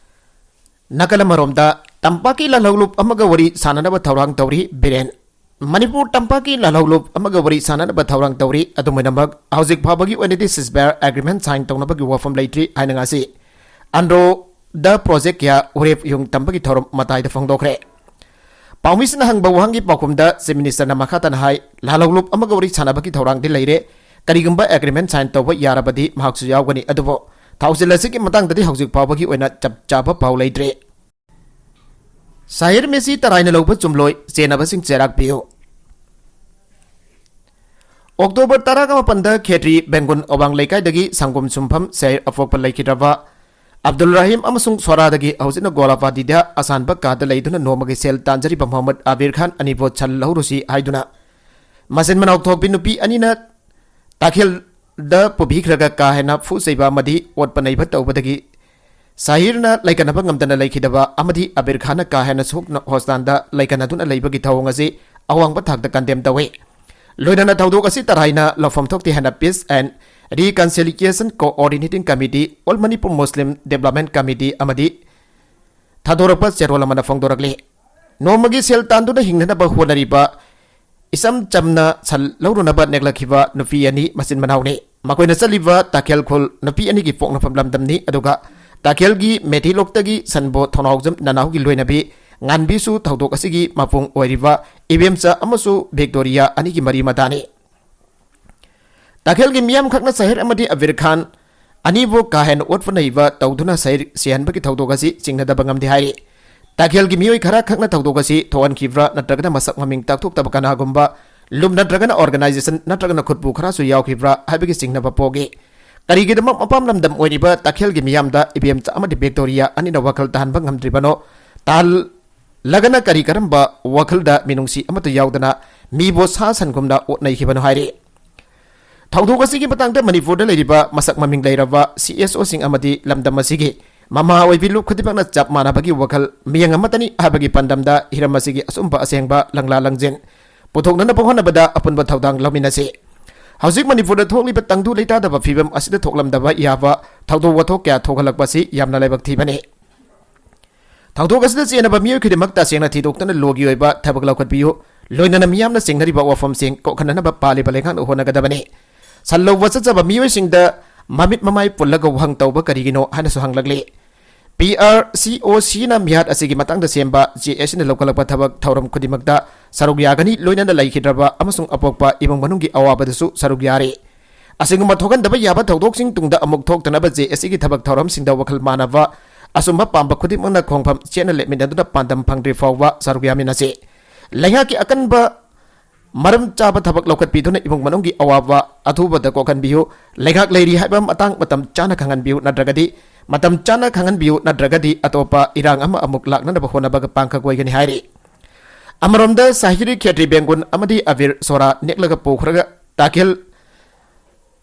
ꯅꯥꯀꯜ ꯑꯃꯔꯣꯝꯗ, ꯇꯝꯄꯥꯛꯀꯤ ꯂꯥꯜꯍꯧꯂꯨꯞ ꯑꯃꯒ ꯋꯥꯔꯤ ꯁꯥꯟꯅꯅꯕ ꯊꯧꯔꯥꯡ ꯇꯧꯔꯤ ꯕꯤꯔꯦꯟ꯫ ꯃꯅꯤꯄꯨꯔ ꯇꯝꯄꯥꯛꯀꯤ ꯂꯥꯜꯍꯧꯂꯨꯞ ꯑꯃꯒ ꯋꯥꯔꯤ ꯁꯥꯟꯅꯅꯕ ꯊꯧꯔꯥꯡ ꯇꯧꯔꯤ꯫ ꯑꯗꯨꯝ ꯑꯣꯏꯅꯃꯛ, ꯍꯧꯖꯤꯛ ꯐꯥꯎꯕꯒꯤ ꯑꯣꯏꯅꯗꯤ ceasefire agreement sign ꯇꯧꯅꯕꯒꯤ ꯋꯥꯐꯝ ꯂꯩꯇ꯭ꯔꯤ ꯍꯥꯏꯅ ꯉꯁꯤ ꯑꯟꯗ꯭ꯔꯣꯗ project ꯀꯌꯥ ꯎꯔꯦꯞ ꯌꯨꯡ ꯇꯝꯕꯒꯤ ꯊꯧꯔꯝ ꯃꯇꯥꯏꯗ ꯐꯣꯡꯗꯣꯛꯈ꯭ꯔꯦ꯫ ꯄꯥꯎꯃꯤꯁꯤꯡꯅ ꯍꯪꯕ ꯋꯥꯍꯪꯒꯤ ꯄꯥꯎꯈꯨꯝꯗ Chief Ministerꯅ ꯃꯈꯥ ꯇꯥꯅ ꯍꯥꯏ, ꯂꯥꯜꯍꯧꯂꯨꯞ ꯑꯃꯒ ꯋꯥꯔꯤ ꯁꯥꯟꯅꯕꯒꯤ ꯊꯧꯔꯥꯡꯗꯤ ꯂꯩꯔꯦ꯫ ꯀꯔꯤꯒꯨꯝꯕ agreement sign ꯇꯧꯕ ꯌꯥꯔꯕꯗꯤ ꯃꯍꯥꯛꯁꯨ ꯌꯥꯎꯒꯅꯤ꯫ ꯑꯗꯨꯕꯨ ꯊꯧꯁꯤꯜ ꯑꯁꯤꯒꯤ ꯃꯇꯥꯡꯗꯗꯤ ꯍꯧꯖꯤꯛ ꯐꯥꯎꯕꯒꯤ ꯑꯣꯏꯅ ꯆꯞ ꯆꯥꯕ ꯄꯥꯎ ꯂꯩꯇ꯭ꯔꯤ꯫ ꯁꯍꯤꯔ ꯃꯦꯁꯤ ꯇꯔꯥꯏꯅ ꯂꯧꯕ ꯆꯨꯝꯂꯣꯏ, ꯆꯦꯟꯅꯕꯁꯤꯡ ꯆꯦꯔꯥꯛ ꯄꯤꯌꯨ꯫ ꯑꯣꯛꯇꯣꯕꯔ ꯇꯔꯥꯃꯥꯄꯟꯗ ꯈꯦꯇ꯭ꯔꯤ ꯕꯦꯡꯒꯨꯟ ꯑꯋꯥꯡ ꯂꯩꯀꯥꯏꯗꯒꯤ ꯁꯪꯒꯣꯝ ꯁꯨꯝꯐꯝ ꯁꯍꯤꯔ ꯑꯄꯣꯛꯄ ꯂꯩꯈꯤꯗ꯭ꯔꯕ ꯑꯕꯗꯨꯜ ꯔꯍꯤꯝ ꯑꯃꯁꯨꯡ ꯁꯣꯔꯥꯗꯒꯤ ꯍꯧꯖꯤꯛꯅ ꯒꯣꯂꯥꯕꯥꯗꯤꯗ ꯑꯁꯥꯟꯕ ꯀꯥꯗ ꯂꯩꯗꯨꯅ ꯅꯣꯡꯃꯒꯤ ꯁꯦꯜ ꯇꯥꯟꯖꯔꯤꯕ ꯃꯣꯍꯝꯃꯗ ꯑꯕꯤꯔ ꯈꯥꯟ ꯑꯅꯤꯕꯨ ꯁꯜ ꯂꯧꯔꯨꯁꯤ ꯍꯥꯏꯗꯨꯅ ꯃꯆꯤꯟ ꯃꯅꯥꯎ ꯊꯣꯛꯄꯤ ꯅꯨꯄꯤ ꯑꯅꯤꯅ ꯇꯥꯈꯦꯜꯗ ꯄꯨꯕꯤꯈ꯭ꯔꯒ ꯀꯥ ꯍꯦꯟꯅ ꯐꯨ ꯆꯩꯕ ꯑꯃꯗꯤ ꯑꯣꯠꯄ ꯅꯩꯕ ꯇꯧꯕꯗꯒꯤ ꯁꯍꯤꯔꯅ ꯂꯩꯀꯟꯅꯕ ꯉꯝꯗꯅ ꯂꯩꯈꯤꯗꯕ ꯑꯃꯗꯤ ꯑꯕꯤꯔ ꯈꯥꯟꯅ ꯀꯥ ꯍꯦꯟꯅ ꯁꯣꯛꯅ ꯍꯣꯁꯄꯤꯇꯥꯜꯗ ꯂꯩꯀꯟꯅꯗꯨꯅ ꯂꯩꯕꯒꯤ ꯊꯧꯑꯣꯡ ꯑꯁꯤ ꯑꯋꯥꯡꯕ ꯊꯥꯛꯇ ꯀꯟꯗꯦꯝ ꯇꯧꯏ꯫ ꯂꯣꯏꯅꯅ ꯊꯧꯗꯣꯛ ꯑꯁꯤ ꯇꯔꯥꯏꯅ ꯂꯧꯐꯝ ꯊꯣꯛꯇꯦ ꯍꯥꯏꯅ Peace and Reconciliation Coordinating Committee, All Manipur Muslim Development Committee ꯑꯃꯗꯤ ꯊꯥꯗꯣꯔꯛꯄ ꯆꯦꯔꯣꯜ ꯑꯃꯅ ꯐꯣꯡꯗꯣꯔꯛꯂꯤ꯫ ꯅꯣꯡꯃꯒꯤ ꯁꯦꯜ ꯇꯥꯟꯗꯨꯅ ꯍꯤꯡꯅꯅꯕ ꯍꯣꯠꯅꯔꯤꯕ ꯏꯆꯝ ꯆꯝꯅ ꯁꯟ ꯂꯧꯔꯨꯅꯕ ꯅꯦꯛꯂꯛꯈꯤꯕ ꯅꯨꯄꯤ ꯑꯅꯤ ꯃꯆꯤꯟ ꯃꯅꯥꯎꯅꯤ꯫ ꯃꯈꯣꯏꯅ ꯆꯠꯂꯤꯕ ꯇꯥꯈꯦꯜ ꯈꯨꯜ ꯅꯨꯄꯤ ꯑꯅꯤꯒꯤ ꯄꯣꯛꯅꯐꯝ ꯂꯝꯗꯝꯅꯤ꯫ ꯑꯗꯨꯒ ꯇꯥꯈꯦꯜꯒꯤ ꯃꯦꯊꯤꯂꯣꯛꯇꯒꯤ ꯁꯟꯕꯣ ꯊꯣꯡꯅꯥꯎꯖꯝ ꯅꯅꯥꯎꯒꯤ ꯂꯣꯏꯅꯕꯤ ꯉꯥꯟꯕꯤꯁꯨ ꯊꯧꯗꯣꯛ ꯑꯁꯤꯒꯤ ꯃꯄꯨꯡ ꯑꯣꯏꯔꯤꯕ ꯏꯕꯦꯝꯆꯥ ꯑꯃꯁꯨ ꯚꯤꯛꯇꯣꯔꯤꯌꯥ ꯑꯅꯤꯒꯤ ꯃꯔꯤ ꯃꯇꯥꯅꯤ꯫ ꯇꯥꯈꯦꯜꯒꯤ ꯃꯤꯌꯥꯝꯈꯛꯅ ꯁꯍꯤꯔ ꯑꯃꯗꯤ ꯑꯕꯤꯔ ꯈꯥꯟ ꯑꯅꯤꯕꯨ ꯀꯥ ꯍꯦꯟꯅ ꯑꯣꯠꯄ ꯅꯩꯕ ꯇꯧꯗꯨꯅ ꯁꯍꯤꯔ ꯁꯤꯍꯟꯕꯒꯤ ꯊꯧꯗꯣꯛ ꯑꯁꯤ ꯆꯤꯡꯅꯗꯕ ꯉꯝꯗꯦ ꯍꯥꯏꯔꯤ꯫ ꯇꯥꯈꯦꯜꯒꯤ ꯃꯤꯑꯣꯏ ꯈꯔ ꯈꯛꯅ ꯊꯧꯗꯣꯛ ꯑꯁꯤ ꯊꯣꯛꯍꯟꯈꯤꯕ꯭ꯔꯥ ꯅꯠꯇ꯭ꯔꯒꯅ ꯃꯁꯛ ꯃꯃꯤꯡ ꯇꯥꯛꯊꯣꯛꯇꯕ ꯀꯅꯥꯒꯨꯝꯕ ꯂꯨꯞ ꯅꯠꯇ꯭ꯔꯒꯅ organization ꯅꯠꯇ꯭ꯔꯒꯅ ꯈꯨꯠꯄꯨ ꯈꯔꯁꯨ ꯌꯥꯎꯈꯤꯕ꯭ꯔꯥ ꯍꯥꯏꯕꯒꯤ ꯆꯤꯡꯅꯕ ꯄꯣꯛꯏ꯫ ꯀꯔꯤꯒꯤꯗꯃꯛ ꯃꯄꯥꯝ ꯂꯝꯗꯝ ꯑꯣꯏꯔꯤꯕ ꯇꯥꯈꯦꯜꯒꯤ ꯃꯤꯌꯥꯝꯗ ꯏꯕꯦꯝꯆꯥ ꯑꯃꯗꯤ ꯚꯤꯛꯇꯣꯔꯤꯌꯥ ꯑꯅꯤꯅ ꯋꯥꯈꯜ ꯇꯥꯍꯟꯕ ꯉꯝꯗ꯭ꯔꯤꯕꯅꯣ? ꯇꯥꯍꯜꯂꯒꯅ ꯀꯔꯤ ꯀꯔꯝꯕ ꯋꯥꯈꯜꯗ ꯃꯤꯅꯨꯡꯁꯤ ꯑꯃꯠꯇ ꯌꯥꯎꯗꯅ ꯃꯤꯕꯨ ꯁꯥ ꯁꯟꯒꯨꯝꯅ ꯑꯣꯠꯅꯩꯈꯤꯕꯅꯣ ꯍꯥꯏꯔꯤ꯫ ꯊꯧꯗꯣꯛ ꯑꯁꯤꯒꯤ ꯃꯇꯥꯡꯗ ꯃꯅꯤꯄꯨꯔꯗ ꯂꯩꯔꯤꯕ ꯃꯁꯛ ꯃꯃꯤꯡ ꯂꯩꯔꯕ CSOꯁꯤꯡ ꯑꯃꯗꯤ ꯂꯝꯗꯝ ꯑꯁꯤꯒꯤ ꯃꯃꯥ ꯑꯣꯏꯕꯤ ꯂꯨꯞ ꯈꯨꯗꯤꯡꯃꯛꯅ ꯆꯞ ꯃꯥꯟꯅꯕꯒꯤ ꯋꯥꯈꯜ ꯃꯤꯌꯦꯡ ꯑꯃꯠꯇꯅꯤ ꯍꯥꯏꯕꯒꯤ ꯄꯥꯟꯗꯝꯗ ꯍꯤꯔꯝ ꯑꯁꯤꯒꯤ ꯑꯆꯨꯝꯕ ꯑꯁꯦꯡꯕ ꯂꯪꯂꯥ ꯂꯪꯖꯦꯜ ꯄꯨꯊꯣꯛꯅꯅꯕ ꯍꯣꯠꯅꯕꯗ ꯑꯄꯨꯟꯕ ꯊꯧꯗꯥꯡ ꯂꯧꯃꯤꯟꯅꯁꯤ꯫ ꯍꯧꯖꯤꯛ ꯃꯅꯤꯄꯨꯔꯗ ꯊꯣꯛꯂꯤꯕ ꯇꯪꯗꯨ ꯂꯩꯇꯥꯗꯕ ꯐꯤꯕꯝ ꯑꯁꯤꯗ ꯊꯣꯛꯂꯝꯗꯕ ꯌꯥꯕ ꯊꯧꯗꯣꯛ ꯋꯥꯊꯣꯛ ꯀꯌꯥ ꯊꯣꯛꯍꯜꯂꯛꯄ ꯑꯁꯤ ꯌꯥꯝꯅ ꯂꯥꯏꯕꯛ ꯊꯤꯕꯅꯤ꯫ ꯊꯧꯗꯣꯛ ꯑꯁꯤꯗ ꯆꯦꯟꯅꯕ ꯃꯤꯑꯣꯏ ꯈꯨꯗꯤꯡꯃꯛ ꯇꯁꯦꯡꯅ ꯊꯤꯗꯣꯛꯇꯨꯅ ꯂꯣꯒꯤ ꯑꯣꯏꯕ ꯊꯕꯛ ꯂꯧꯈꯠꯄꯤꯌꯨ꯫ ꯂꯣꯏꯅꯅ ꯃꯤꯌꯥꯝꯅ ꯆꯤꯡꯅꯔꯤꯕ ꯋꯥꯐꯝꯁꯤꯡ ꯀꯣꯛꯍꯟꯅꯅꯕ ꯄꯥꯜꯂꯤꯕ ꯂꯩꯉꯥꯛꯅ ꯍꯣꯠꯅꯒꯗꯕꯅꯤ꯫ ꯁꯟ ꯂꯧꯕ ꯆꯠꯆꯕ ꯃꯤꯑꯣꯏꯁꯤꯡꯗ ꯃꯃꯤꯠ ꯃꯃꯥꯏ ꯄꯨꯜꯂꯒ ꯋꯥꯍꯪ ꯇꯧꯕ ꯀꯔꯤꯒꯤꯅꯣ ꯍꯥꯏꯅꯁꯨ ꯍꯪꯂꯛꯂꯤ꯫ PRCOCꯅ ꯃꯤꯍꯥꯠ ꯑꯁꯤꯒꯤ ꯃꯇꯥꯡꯗ ꯁꯦꯝꯕ JACꯅ ꯂꯧꯈꯠꯂꯛꯄ ꯊꯕꯛ ꯊꯧꯔꯝ ꯈꯨꯗꯤꯡꯃꯛꯇ ꯁꯔꯨꯛ ꯌꯥꯒꯅꯤ, ꯂꯣꯏꯅꯅ ꯂꯩꯈꯤꯗ꯭ꯔꯕ ꯑꯃꯁꯨꯡ ꯑꯄꯣꯛꯄ ꯏꯃꯨꯡ ꯃꯅꯨꯡꯒꯤ ꯑꯋꯥꯕꯗꯁꯨ ꯁꯔꯨꯛ ꯌꯥꯔꯤ꯫ ꯑꯁꯤꯒꯨꯝꯕ ꯊꯣꯛꯍꯟꯗꯕ ꯌꯥꯕ ꯊꯧꯗꯣꯛꯁꯤꯡ ꯇꯨꯡꯗ ꯑꯃꯨꯛ ꯊꯣꯛꯇꯅꯕ JACꯒꯤ ꯊꯕꯛ ꯊꯧꯔꯝꯁꯤꯡꯗ ꯋꯥꯈꯜ ꯃꯥꯟꯅꯕ ꯑꯆꯨꯝꯕ ꯄꯥꯝꯕ ꯈꯨꯗꯤꯡꯃꯛꯅ ꯈꯣꯡꯐꯝ ꯆꯦꯠꯅ ꯂꯦꯞꯃꯤꯟꯅꯗꯨꯅ ꯄꯥꯟꯗꯝ ꯐꯪꯗ꯭ꯔꯤ ꯐꯥꯎꯕ ꯁꯔꯨꯛ ꯌꯥꯃꯤꯟꯅꯁꯤ꯫ ꯂꯩꯉꯥꯛꯀꯤ ꯑꯀꯟꯕ ꯃꯔꯝ ꯆꯥꯕ ꯊꯕꯛ ꯂꯧꯈꯠꯄꯤꯗꯨꯅ ꯏꯃꯨꯡ ꯃꯅꯨꯡꯒꯤ ꯑꯋꯥꯕ ꯑꯊꯨꯕꯗ ꯀꯣꯛꯍꯟꯕꯤꯌꯨ꯫ ꯂꯩꯉꯥꯛ ꯂꯩꯔꯤ ꯍꯥꯏꯕ ꯃꯇꯥꯡ ꯃꯇꯝ ꯆꯥꯅ ꯈꯪꯍꯟꯕꯤꯌꯨ, ꯅꯠꯇ꯭ꯔꯒꯗꯤ ꯃꯇꯝ ꯆꯥꯅ ꯈꯪꯍꯟꯕꯤꯌꯨ, ꯅꯠꯇ꯭ꯔꯒꯗꯤ ꯑꯇꯣꯞꯄ ꯏꯔꯥꯡ ꯑꯃ ꯑꯃꯨꯛ ꯂꯥꯛꯅꯅꯕ ꯍꯣꯠꯅꯕꯒ ꯄꯥꯡꯈꯛ ꯑꯣꯏꯒꯅꯤ ꯍꯥꯏꯔꯤ꯫ ꯑꯃꯔꯣꯝꯗ ꯁꯥꯍꯤꯔꯤ ꯈꯦꯇ꯭ꯔꯤ ꯕꯦꯡꯒꯨꯟ ꯑꯃꯗꯤ ꯑꯕꯤꯔ ꯁꯣꯔꯥ ꯅꯦꯛꯂꯒ ꯄꯨꯈ꯭ꯔꯒ ꯇꯥꯈꯤꯜ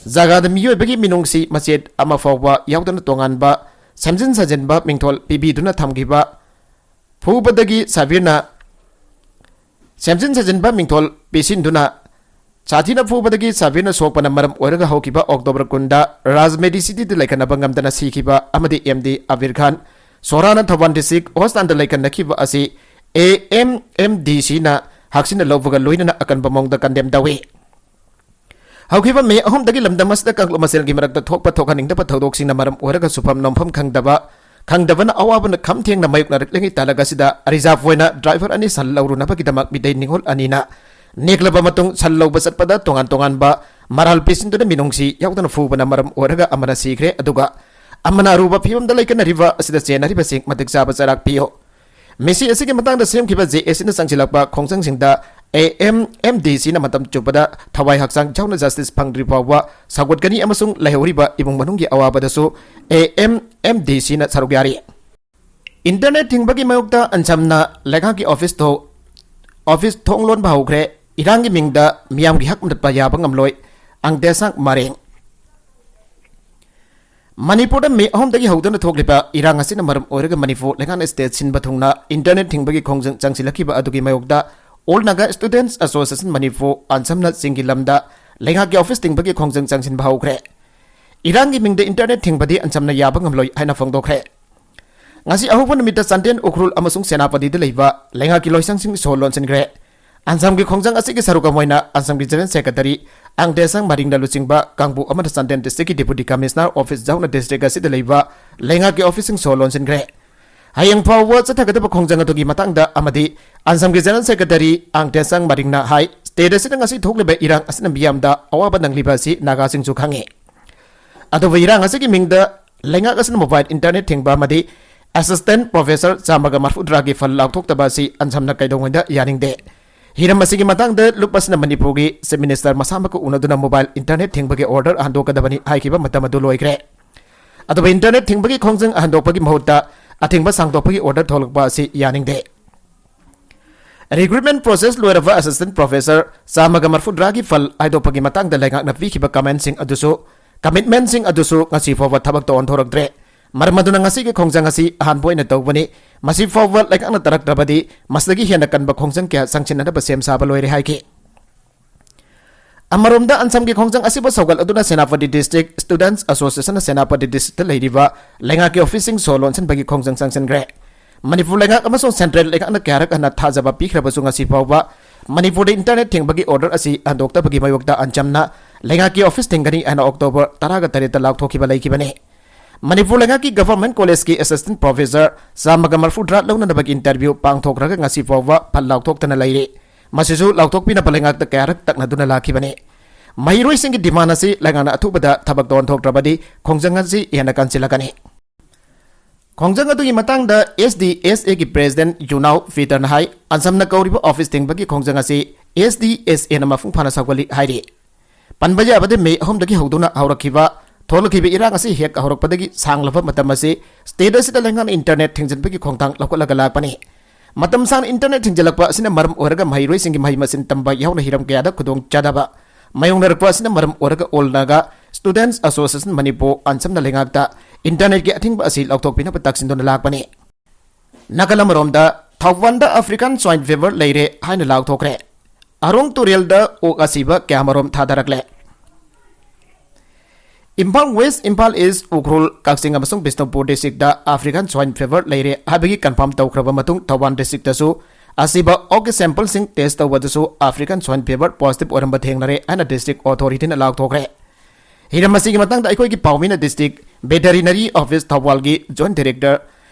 ꯖꯒꯥꯗ ꯃꯤꯑꯣꯏꯕꯒꯤ ꯃꯤꯅꯨꯡꯁꯤ ꯃꯆꯦꯠ ꯑꯃ ꯐꯥꯎꯕ ꯌꯥꯎꯗꯅ ꯇꯣꯉꯥꯟꯕ ꯁꯦꯝꯖꯤꯟ ꯁꯥꯖꯤꯟꯕ ꯃꯤꯡꯊꯣꯜ ꯄꯤꯕꯤꯗꯨꯅ ꯊꯝꯈꯤꯕ ꯐꯨꯕꯗꯒꯤ ꯁꯥꯕꯤꯔꯅ ꯁꯦꯝꯖꯤꯟ ꯁꯥꯖꯤꯟꯕ ꯃꯤꯡꯊꯣꯜ ꯄꯤꯁꯤꯟꯗꯨꯅ ꯁꯥꯊꯤꯅ ꯐꯨꯕꯗꯒꯤ ꯁꯥꯕꯤꯔꯅ ꯁꯣꯛꯄꯅ ꯃꯔꯝ ꯑꯣꯏꯔꯒ ꯍꯧꯈꯤꯕ ꯑꯣꯛꯇꯣꯕꯔ ꯀꯨꯟꯗ ꯔꯥꯖꯃꯦꯗꯤ ꯁꯤꯇꯤꯗ ꯂꯩꯈꯠꯅꯕ ꯉꯝꯗꯅ ꯁꯤꯈꯤꯕ ꯑꯃꯗꯤ ꯑꯦꯝ ꯗꯤ ꯑꯕꯤꯔ ꯈꯥꯟ ꯁꯣꯔꯥꯅ ꯊꯧꯕꯥꯜ ꯗꯤꯁꯇ꯭ꯔꯤꯛ ꯍꯣꯁꯄꯤꯇꯥꯜꯗ ꯂꯩꯈꯠꯅꯈꯤꯕ ꯑꯁꯤ ꯑꯦ ꯑꯦꯝ ꯑꯦꯝ ꯗꯤ ꯁꯤꯅ ꯍꯛꯁꯤꯟꯅ ꯂꯧꯕꯒ ꯂꯣꯏꯅꯅ ꯑꯀꯟꯕ ꯃꯑꯣꯡꯗ ꯀꯟꯗꯦꯝ ꯇꯧꯏ꯫ ꯍꯧꯈꯤꯕ ꯃꯦ ꯑꯍꯨꯝꯗꯒꯤ ꯂꯝꯗꯝ ꯑꯁꯤꯗ ꯀꯥꯡꯂꯨꯞ ꯃꯁꯦꯜꯒꯤ ꯃꯔꯛꯇ ꯊꯣꯛꯄ ꯊꯣꯛꯍꯟꯅꯤꯡꯗꯕ ꯊꯧꯗꯣꯛꯁꯤꯡꯅ ꯃꯔꯝ ꯑꯣꯏꯔꯒ ꯁꯨꯐꯝ ꯅꯣꯝꯐꯝ ꯈꯪꯗꯕ, ꯈꯪꯗꯕꯅ ꯑꯋꯥꯕꯅ ꯈꯝ ꯊꯦꯡꯅ ꯃꯥꯌꯣꯛꯅꯔꯛꯂꯤꯉꯩ ꯇꯥꯂꯛ ꯑꯁꯤꯗ ꯔꯤꯖꯥꯔꯚ ꯑꯣꯏꯅ ꯗ꯭ꯔꯥꯏꯚꯔ ꯑꯅꯤ ꯁꯟ ꯂꯧꯔꯨꯅꯕꯒꯤꯗꯃꯛ ꯃꯤꯇꯩ ꯅꯤꯉꯣꯜ ꯑꯅꯤꯅ ꯅꯦꯛꯂꯕ ꯃꯇꯨꯡ ꯁꯟ ꯂꯧꯕ ꯆꯠꯄꯗ ꯇꯣꯉꯥꯟ ꯇꯣꯉꯥꯟꯕ ꯃꯔꯥꯜ ꯄꯤꯁꯤꯟꯗꯨꯅ ꯃꯤꯅꯨꯡꯁꯤ ꯌꯥꯎꯗꯅ ꯐꯨꯕꯅ ꯃꯔꯝ ꯑꯣꯏꯔꯒ ꯑꯃꯅ ꯁꯤꯈ꯭ꯔꯦ, ꯑꯗꯨꯒ ꯑꯃꯅ ꯑꯔꯨꯕ ꯐꯤꯕꯝꯗ ꯂꯩꯀꯠꯅꯔꯤꯕ ꯑꯁꯤꯗ ꯆꯦꯟꯅꯔꯤꯕꯁꯤꯡ ꯃꯇꯤꯛ ꯆꯥꯕ ꯆꯩꯔꯥꯛ ꯄꯤꯌꯨ꯫ ꯃꯤꯁꯤ ꯑꯁꯤꯒꯤ ꯃꯇꯥꯡꯗ ꯁꯦꯝꯈꯤꯕ ꯖꯦ ꯑꯦ ꯁꯤꯅ ꯆꯪꯁꯤꯜꯂꯛꯄ ꯈꯣꯡꯖꯪꯁꯤꯡꯗ ꯑꯦ ꯑꯦꯝ ꯑꯦꯝ ꯗꯤ ꯁꯤꯅ ꯃꯇꯝ ꯆꯨꯞꯄꯗ ꯊꯋꯥꯏ ꯍꯛꯆꯥꯡ ꯌꯥꯎꯅ ꯖꯁꯇꯤꯁ ꯐꯪꯗ꯭ꯔꯤ ꯐꯥꯎꯕ ꯁꯧꯒꯠꯀꯅꯤ ꯑꯃꯁꯨꯡ ꯂꯩꯍꯧꯔꯤꯕ ꯏꯃꯨꯡ ꯃꯅꯨꯡꯒꯤ ꯑꯋꯥꯕꯗꯁꯨ ꯑꯦ ꯑꯦꯝ ꯑꯦꯝ ꯗꯤ ꯁꯤꯅ ꯁꯔꯨꯛ ꯌꯥꯔꯤ꯫ ꯏꯟꯇꯔꯅꯦꯠ ꯊꯤꯡꯕꯒꯤ ꯃꯥꯌꯣꯛꯇ ꯑꯟꯁꯝꯅ ꯂꯩꯉꯥꯛꯀꯤ ꯑꯣꯐꯤꯁ ꯊꯣ-, ꯑꯣꯐꯤꯁ ꯊꯣꯡ ꯂꯣꯟꯕ ꯍꯧꯈ꯭ꯔꯦ꯫ ꯏꯔꯥꯡꯒꯤ ꯃꯤꯡꯗ ꯃꯤꯌꯥꯝꯒꯤ ꯍꯛ ꯃꯨꯠꯄ ꯌꯥꯕ ꯉꯝꯂꯣꯏ꯫ ꯑꯪ ꯇꯦꯁꯥꯡ ꯃꯔꯦꯡ꯫ ꯃꯅꯤꯄꯨꯔꯗ ꯃꯦ ꯑꯍꯨꯝꯗꯒꯤ ꯍꯧꯗꯨꯅ ꯊꯣꯛꯂꯤꯕ ꯏꯔꯥꯡ ꯑꯁꯤꯅ ꯃꯔꯝ ꯑꯣꯏꯔꯒ ꯃꯅꯤꯄꯨꯔ ꯂꯩꯉꯥꯛꯅ ꯁ꯭ꯇꯦꯠ ꯁꯤꯟꯕ ꯊꯨꯡꯅ ꯏꯟꯇꯔꯅꯦꯠ ꯊꯤꯡꯕꯒꯤ ꯈꯣꯡꯖꯪ ꯆꯪꯁꯤꯜꯂꯛꯈꯤꯕ ꯑꯗꯨꯒꯤ ꯃꯥꯌꯣꯛꯇ All Naga Students Association Manipur ꯑꯟꯁꯝꯅ ꯆꯤꯡꯒꯤ ꯂꯝꯗ ꯂꯩꯉꯥꯛꯀꯤ ꯑꯣꯐꯤꯁ ꯊꯤꯡꯕꯒꯤ ꯈꯣꯡꯖꯪ ꯆꯪꯁꯤꯟꯕ ꯍꯧꯈ꯭ꯔꯦ꯫ ꯏꯔꯥꯡꯒꯤ ꯃꯤꯡꯗ ꯏꯟꯇꯔꯅꯦꯠ ꯊꯤꯡꯕꯗꯤ ꯑꯟꯁꯝꯅ ꯌꯥꯕ ꯉꯝꯂꯣꯏ ꯍꯥꯏꯅ ꯐꯣꯡꯗꯣꯛꯈ꯭ꯔꯦ꯫ ꯉꯁꯤ ꯑꯍꯧꯕ ꯅꯨꯃꯤꯠꯇ ꯆꯥꯟꯗꯦꯜ, ꯎꯈ꯭ꯔꯨꯜ ꯑꯃꯁꯨꯡ ꯁꯦꯅꯥꯄꯇꯤꯗ ꯂꯩꯕ ꯂꯩꯉꯥꯛꯀꯤ ꯂꯣꯏꯁꯪꯁꯤꯡ ꯁꯣ ꯂꯣꯟꯁꯤꯟꯈ꯭ꯔꯦ꯫ ꯑꯟꯁꯝꯒꯤ ꯈꯣꯡꯖꯪ ꯑꯁꯤꯒꯤ ꯁꯔꯨꯛ ꯑꯃ ꯑꯣꯏꯅ ꯑꯟꯁꯝꯒꯤ ꯖꯦꯅꯔꯦꯜ ꯁꯦꯀ꯭ꯔꯦꯇꯔꯤ ꯑꯪꯗꯦꯁꯪ ꯃꯔꯤꯡꯅ ꯂꯨꯆꯤꯡꯕ ꯀꯥꯡꯕꯨ ꯑꯃꯅ ꯆꯥꯟꯗꯦꯜ ꯗꯤꯁꯇ꯭ꯔꯤꯛꯀꯤ ꯗꯤꯄꯨꯇꯤ ꯀꯃꯤꯁꯅꯔ ꯑꯣꯐꯤꯁ ꯌꯥꯎꯅ ꯗꯤꯁꯇ꯭ꯔꯤꯛ ꯑꯁꯤꯗ ꯂꯩꯕ ꯂꯩꯉꯥꯛꯀꯤ ꯑꯣꯐꯤꯁꯁꯤꯡ ꯁꯣ ꯂꯣꯟꯁꯤꯟꯈ꯭ꯔꯦ꯫ ꯍꯌꯦꯡ ꯐꯥꯎꯕ ꯆꯠꯊꯒꯗꯕ ꯈꯣꯡꯖꯪ ꯑꯗꯨꯒꯤ ꯃꯇꯥꯡꯗ ꯑꯃꯗꯤ ꯑꯟꯁꯝꯒꯤ ꯖꯦꯅꯔꯦꯜ ꯁꯦꯀ꯭ꯔꯦꯇꯔꯤ ꯑꯪꯗꯦꯁꯪ ꯃꯔꯤꯡꯅ ꯍꯥꯏ, ꯁ꯭ꯇꯦꯠ ꯑꯁꯤꯗ ꯉꯁꯤ ꯊꯣꯛꯂꯤꯕ ꯏꯔꯥꯡ ꯑꯁꯤꯅ ꯃꯤꯌꯥꯝꯗ ꯑꯋꯥꯕ ꯅꯪꯂꯤꯕ ꯑꯁꯤ ꯅꯥꯒꯥꯁꯤꯡꯁꯨ ꯈꯪꯉꯤ꯫ ꯑꯗꯨꯕꯨ ꯏꯔꯥꯡ ꯑꯁꯤꯒꯤ ꯃꯤꯡꯗ ꯂꯩꯉꯥꯛ ꯑꯁꯤꯅ ꯃꯣꯕꯥꯏꯜ ꯏꯟꯇꯔꯅꯦꯠ ꯊꯤꯡꯕ ꯑꯃꯗꯤ ꯑꯦꯁꯤꯁꯇꯦꯟꯠ ꯄ꯭ꯔꯣꯐꯦꯁꯔ ꯆꯥꯝꯃꯒ ꯃꯔꯐꯨꯇꯔꯥꯒꯤ ꯐꯜ ꯂꯥꯎꯊꯣꯛꯇꯕ ꯑꯁꯤ ꯑꯟꯁꯝꯅ ꯀꯩꯗꯧꯉꯩꯗ ꯌꯥꯅꯤꯡꯗꯦ꯫ ꯍꯤꯔꯝ ꯑꯁꯤꯒꯤ ꯃꯇꯥꯡꯗ ꯂꯨꯞ ꯑꯁꯤꯅ ꯃꯅꯤꯄꯨꯔꯒꯤ Chief Minister ꯃꯁꯥꯃꯛꯀ ꯎꯅꯗꯨꯅ mobile internet ꯊꯤꯡꯕꯒꯤ order ꯍꯟꯗꯣꯛꯀꯗꯕꯅꯤ ꯍꯥꯏꯈꯤꯕ ꯃꯇꯝ ꯑꯗꯨ ꯂꯣꯏꯈ꯭ꯔꯦ꯫ ꯑꯗꯨꯕꯨ internet ꯊꯤꯡꯕꯒꯤ ꯈꯣꯡꯖꯪ ꯍꯟꯗꯣꯛꯄꯒꯤ ꯃꯍꯨꯠꯇ ꯑꯊꯤꯡꯕ ꯁꯥꯡꯗꯣꯛꯄꯒꯤ order ꯊꯣꯛꯂꯛꯄ ꯑꯁꯤ ꯌꯥꯅꯤꯡꯗꯦ꯫ Recruitment process ꯂꯣꯏꯔꯕ assistant professor ꯆꯥꯝꯃꯒ ꯃꯔꯐꯨꯇꯔꯥꯒꯤ ꯐꯜ ꯍꯥꯏꯗꯣꯛꯄꯒꯤ ꯃꯇꯥꯡꯗ ꯂꯩꯉꯥꯛꯅ ꯄꯤꯈꯤꯕ commentꯁꯤꯡ ꯑꯗꯨꯁꯨ, commitmentꯁꯤꯡ ꯑꯗꯨꯁꯨ ꯉꯁꯤ ꯐꯥꯎꯕ ꯊꯕꯛꯇ ꯑꯣꯟꯊꯣꯔꯛꯇ꯭ꯔꯦ꯫ ꯃꯔꯝ ꯑꯗꯨꯅ ꯉꯁꯤꯒꯤ ꯈꯣꯡꯖꯪ ꯑꯁꯤ ꯑꯍꯥꯟꯕ ꯑꯣꯏꯅ ꯇꯧꯕꯅꯤ꯫ ꯃꯁꯤ ꯐꯥꯎꯕ ꯂꯩꯉꯥꯛꯅ ꯇꯥꯔꯛꯇ꯭ꯔꯕꯗꯤ ꯃꯁꯤꯗꯒꯤ ꯍꯦꯟꯅ ꯀꯟꯕ ꯈꯣꯡꯖꯪ ꯀꯌꯥ ꯆꯪꯁꯤꯟꯅꯅꯕ ꯁꯦꯝ ꯁꯥꯕ ꯂꯣꯏꯔꯦ ꯍꯥꯏꯈꯤ꯫ ꯑꯃꯔꯣꯝꯗ ꯑꯟꯁꯝꯒꯤ ꯈꯣꯡꯖꯪ ꯑꯁꯤꯕꯨ ꯁꯧꯒꯠꯂꯗꯨꯅ ꯁꯦꯅꯥꯄꯇꯤ District Students Associationꯅ ꯁꯦꯅꯥꯄꯇꯤ districtꯇ ꯂꯩꯔꯤꯕ ꯂꯩꯉꯥꯛꯀꯤ officeꯁꯤꯡ ꯁꯣ ꯂꯣꯟꯁꯤꯟꯕꯒꯤ ꯈꯣꯡꯖꯪ ꯆꯪꯁꯤꯟꯈ꯭ꯔꯦ꯫ ꯃꯅꯤꯄꯨꯔ ꯂꯩꯉꯥꯛ ꯑꯃꯁꯨꯡ central ꯂꯩꯉꯥꯛꯅ ꯀꯌꯥꯔꯛ ꯍꯟꯅ ꯊꯥꯖꯕ ꯄꯤꯈ꯭ꯔꯕꯁꯨ ꯉꯁꯤ ꯐꯥꯎꯕ ꯃꯅꯤꯄꯨꯔꯗ internet ꯊꯤꯡꯕꯒꯤ order ꯑꯁꯤ ꯍꯟꯗꯣꯛꯇꯕꯒꯤ ꯃꯥꯌꯣꯛꯇ ꯑꯟꯁꯝꯅ ꯂꯩꯉꯥꯛꯀꯤ office ꯊꯤꯡꯒꯅꯤ ꯍꯥꯏꯅ October ꯇꯔꯥꯒ ꯇꯔꯦꯠꯇ ꯂꯥꯎꯊꯣꯛꯈꯤꯕ ꯂꯩꯈꯤꯕꯅꯤ꯫ ꯃꯅꯤꯄꯨꯔ ꯂꯩꯉꯥꯛꯀꯤ Government Collegeꯀꯤ assistant professor ꯆꯥꯝꯃꯒ ꯃꯔꯐꯨꯇꯔꯥ ꯂꯧꯅꯅꯕꯒꯤ interview ꯄꯥꯡꯊꯣꯛꯈ꯭ꯔꯒ ꯉꯁꯤ ꯐꯥꯎꯕ ꯐꯜ ꯂꯥꯎꯊꯣꯛꯇꯅ ꯂꯩꯔꯤ꯫ ꯃꯁꯤꯁꯨ ꯂꯥꯎꯊꯣꯛꯄꯤꯅꯕ ꯂꯩꯉꯥꯛꯇ ꯀꯌꯥꯔꯛ ꯇꯛꯅꯗꯨꯅ ꯂꯥꯛꯈꯤꯕꯅꯤ꯫ ꯃꯍꯩꯔꯣꯏꯁꯤꯡꯒꯤ demand ꯑꯁꯤ ꯂꯩꯉꯥꯛꯅ ꯑꯊꯨꯕꯗ ꯊꯕꯛꯇ ꯑꯣꯟꯊꯣꯛꯇ꯭ꯔꯕꯗꯤ ꯈꯣꯡꯖꯪ ꯑꯁꯤ ꯍꯦꯟꯅ ꯀꯟꯁꯤꯜꯂꯛꯀꯅꯤ꯫ ꯈꯣꯡꯖꯪ ꯑꯗꯨꯒꯤ ꯃꯇꯥꯡꯗ SDSAꯒꯤ President ꯌꯨꯅꯥꯎ ꯄꯤꯇꯔꯅ ꯍꯥꯏ, ꯑꯟꯁꯝꯅ ꯀꯧꯔꯤꯕ office ꯊꯤꯡꯕꯒꯤ ꯈꯣꯡꯖꯪ ꯑꯁꯤ SDSAꯅ ꯃꯄꯨꯡ ꯐꯥꯅ ꯁꯧꯒꯠꯂꯤ ꯍꯥꯏꯔꯤ꯫ ꯄꯟꯕ ꯌꯥꯕꯗꯤ May ꯑꯍꯨꯝꯗꯒꯤ ꯍꯧꯗꯨꯅ ꯍꯧꯔꯛꯈꯤꯕ, ꯊꯣꯛꯂꯛꯈꯤꯕ ꯏꯔꯥꯡ ꯑꯁꯤ ꯍꯦꯛ ꯍꯧꯔꯛꯄꯗꯒꯤ ꯁꯥꯡꯂꯕ ꯃꯇꯝ ꯑꯁꯤ state ꯑꯁꯤꯗ ꯂꯩꯉꯥꯛꯅ internet ꯊꯤꯡꯖꯤꯟꯕꯒꯤ ꯈꯣꯡꯊꯥꯡ ꯂꯧꯈꯠꯂꯒ ꯂꯥꯛꯄꯅꯤ꯫ ꯃꯇꯝ ꯁꯥꯡꯅ internet ꯊꯤꯡꯖꯤꯜꯂꯛꯄ ꯑꯁꯤꯅ ꯃꯔꯝ ꯑꯣꯏꯔꯒ ꯃꯍꯩꯔꯣꯏꯁꯤꯡꯒꯤ ꯃꯍꯩ ꯃꯁꯤꯡ ꯇꯝꯕ ꯌꯥꯎꯅ ꯍꯤꯔꯝ ꯀꯌꯥꯗ ꯈꯨꯗꯣꯡ ꯆꯥꯗꯕ ꯃꯥꯌꯣꯛꯅꯔꯛꯄ ꯑꯁꯤꯅ ꯃꯔꯝ ꯑꯣꯏꯔꯒ All Naga Students Association Manipur ꯑꯟꯁꯝꯅ ꯂꯩꯉꯥꯛꯇ internetꯀꯤ ꯑꯊꯤꯡꯕ ꯑꯁꯤ ꯂꯧꯊꯣꯛꯄꯤꯅꯕ ꯇꯛꯁꯤꯟꯗꯨꯅ ꯂꯥꯛꯄꯅꯤ꯫ ꯅꯥꯀꯜ ꯑꯃꯔꯣꯝꯗ ꯊꯧꯕꯥꯜꯗ African Swine Fever ꯂꯩꯔꯦ ꯍꯥꯏꯅ ꯂꯥꯎꯊꯣꯛꯈ꯭ꯔꯦ꯫ ꯑꯔꯣꯡ ꯇꯨꯔꯦꯜꯗ ꯑꯣꯛ ꯑꯁꯤꯕ ꯀꯌꯥꯃꯔꯣꯝ ꯊꯥꯗꯔꯛꯂꯦ꯫ ꯏꯝꯐꯥꯜ West, ꯏꯝꯐꯥꯜ East, ꯎꯈ꯭ꯔꯨꯜ, ꯀꯛꯆꯤꯡ ꯑꯃꯁꯨꯡ ꯕꯤꯁꯅꯨꯄꯨꯔ districtꯇ African Swine Fever ꯂꯩꯔꯦ ꯍꯥꯏꯕꯒꯤ confirm ꯇꯧꯈ꯭ꯔꯕ ꯃꯇꯨꯡ ꯊꯧꯕꯥꯜ districtꯇꯁꯨ ꯑꯁꯤꯕ ꯑꯣꯛꯀꯤ sampleꯁꯤꯡ test ꯇꯧꯕꯗꯁꯨ African Swine Fever positive ꯑꯣꯏꯔꯝꯕ ꯊꯦꯡꯅꯔꯦ ꯍꯥꯏꯅ district authorityꯅ ꯂꯥꯎꯊꯣꯛꯈ꯭ꯔꯦ꯫ ꯍꯤꯔꯝ ꯑꯁꯤꯒꯤ ꯃꯇꯥꯡꯗ ꯑꯩꯈꯣꯏꯒꯤ ꯄꯥꯎꯃꯤꯅ District Veterinary Office ꯊꯧꯕꯥꯜꯒꯤ Joint Director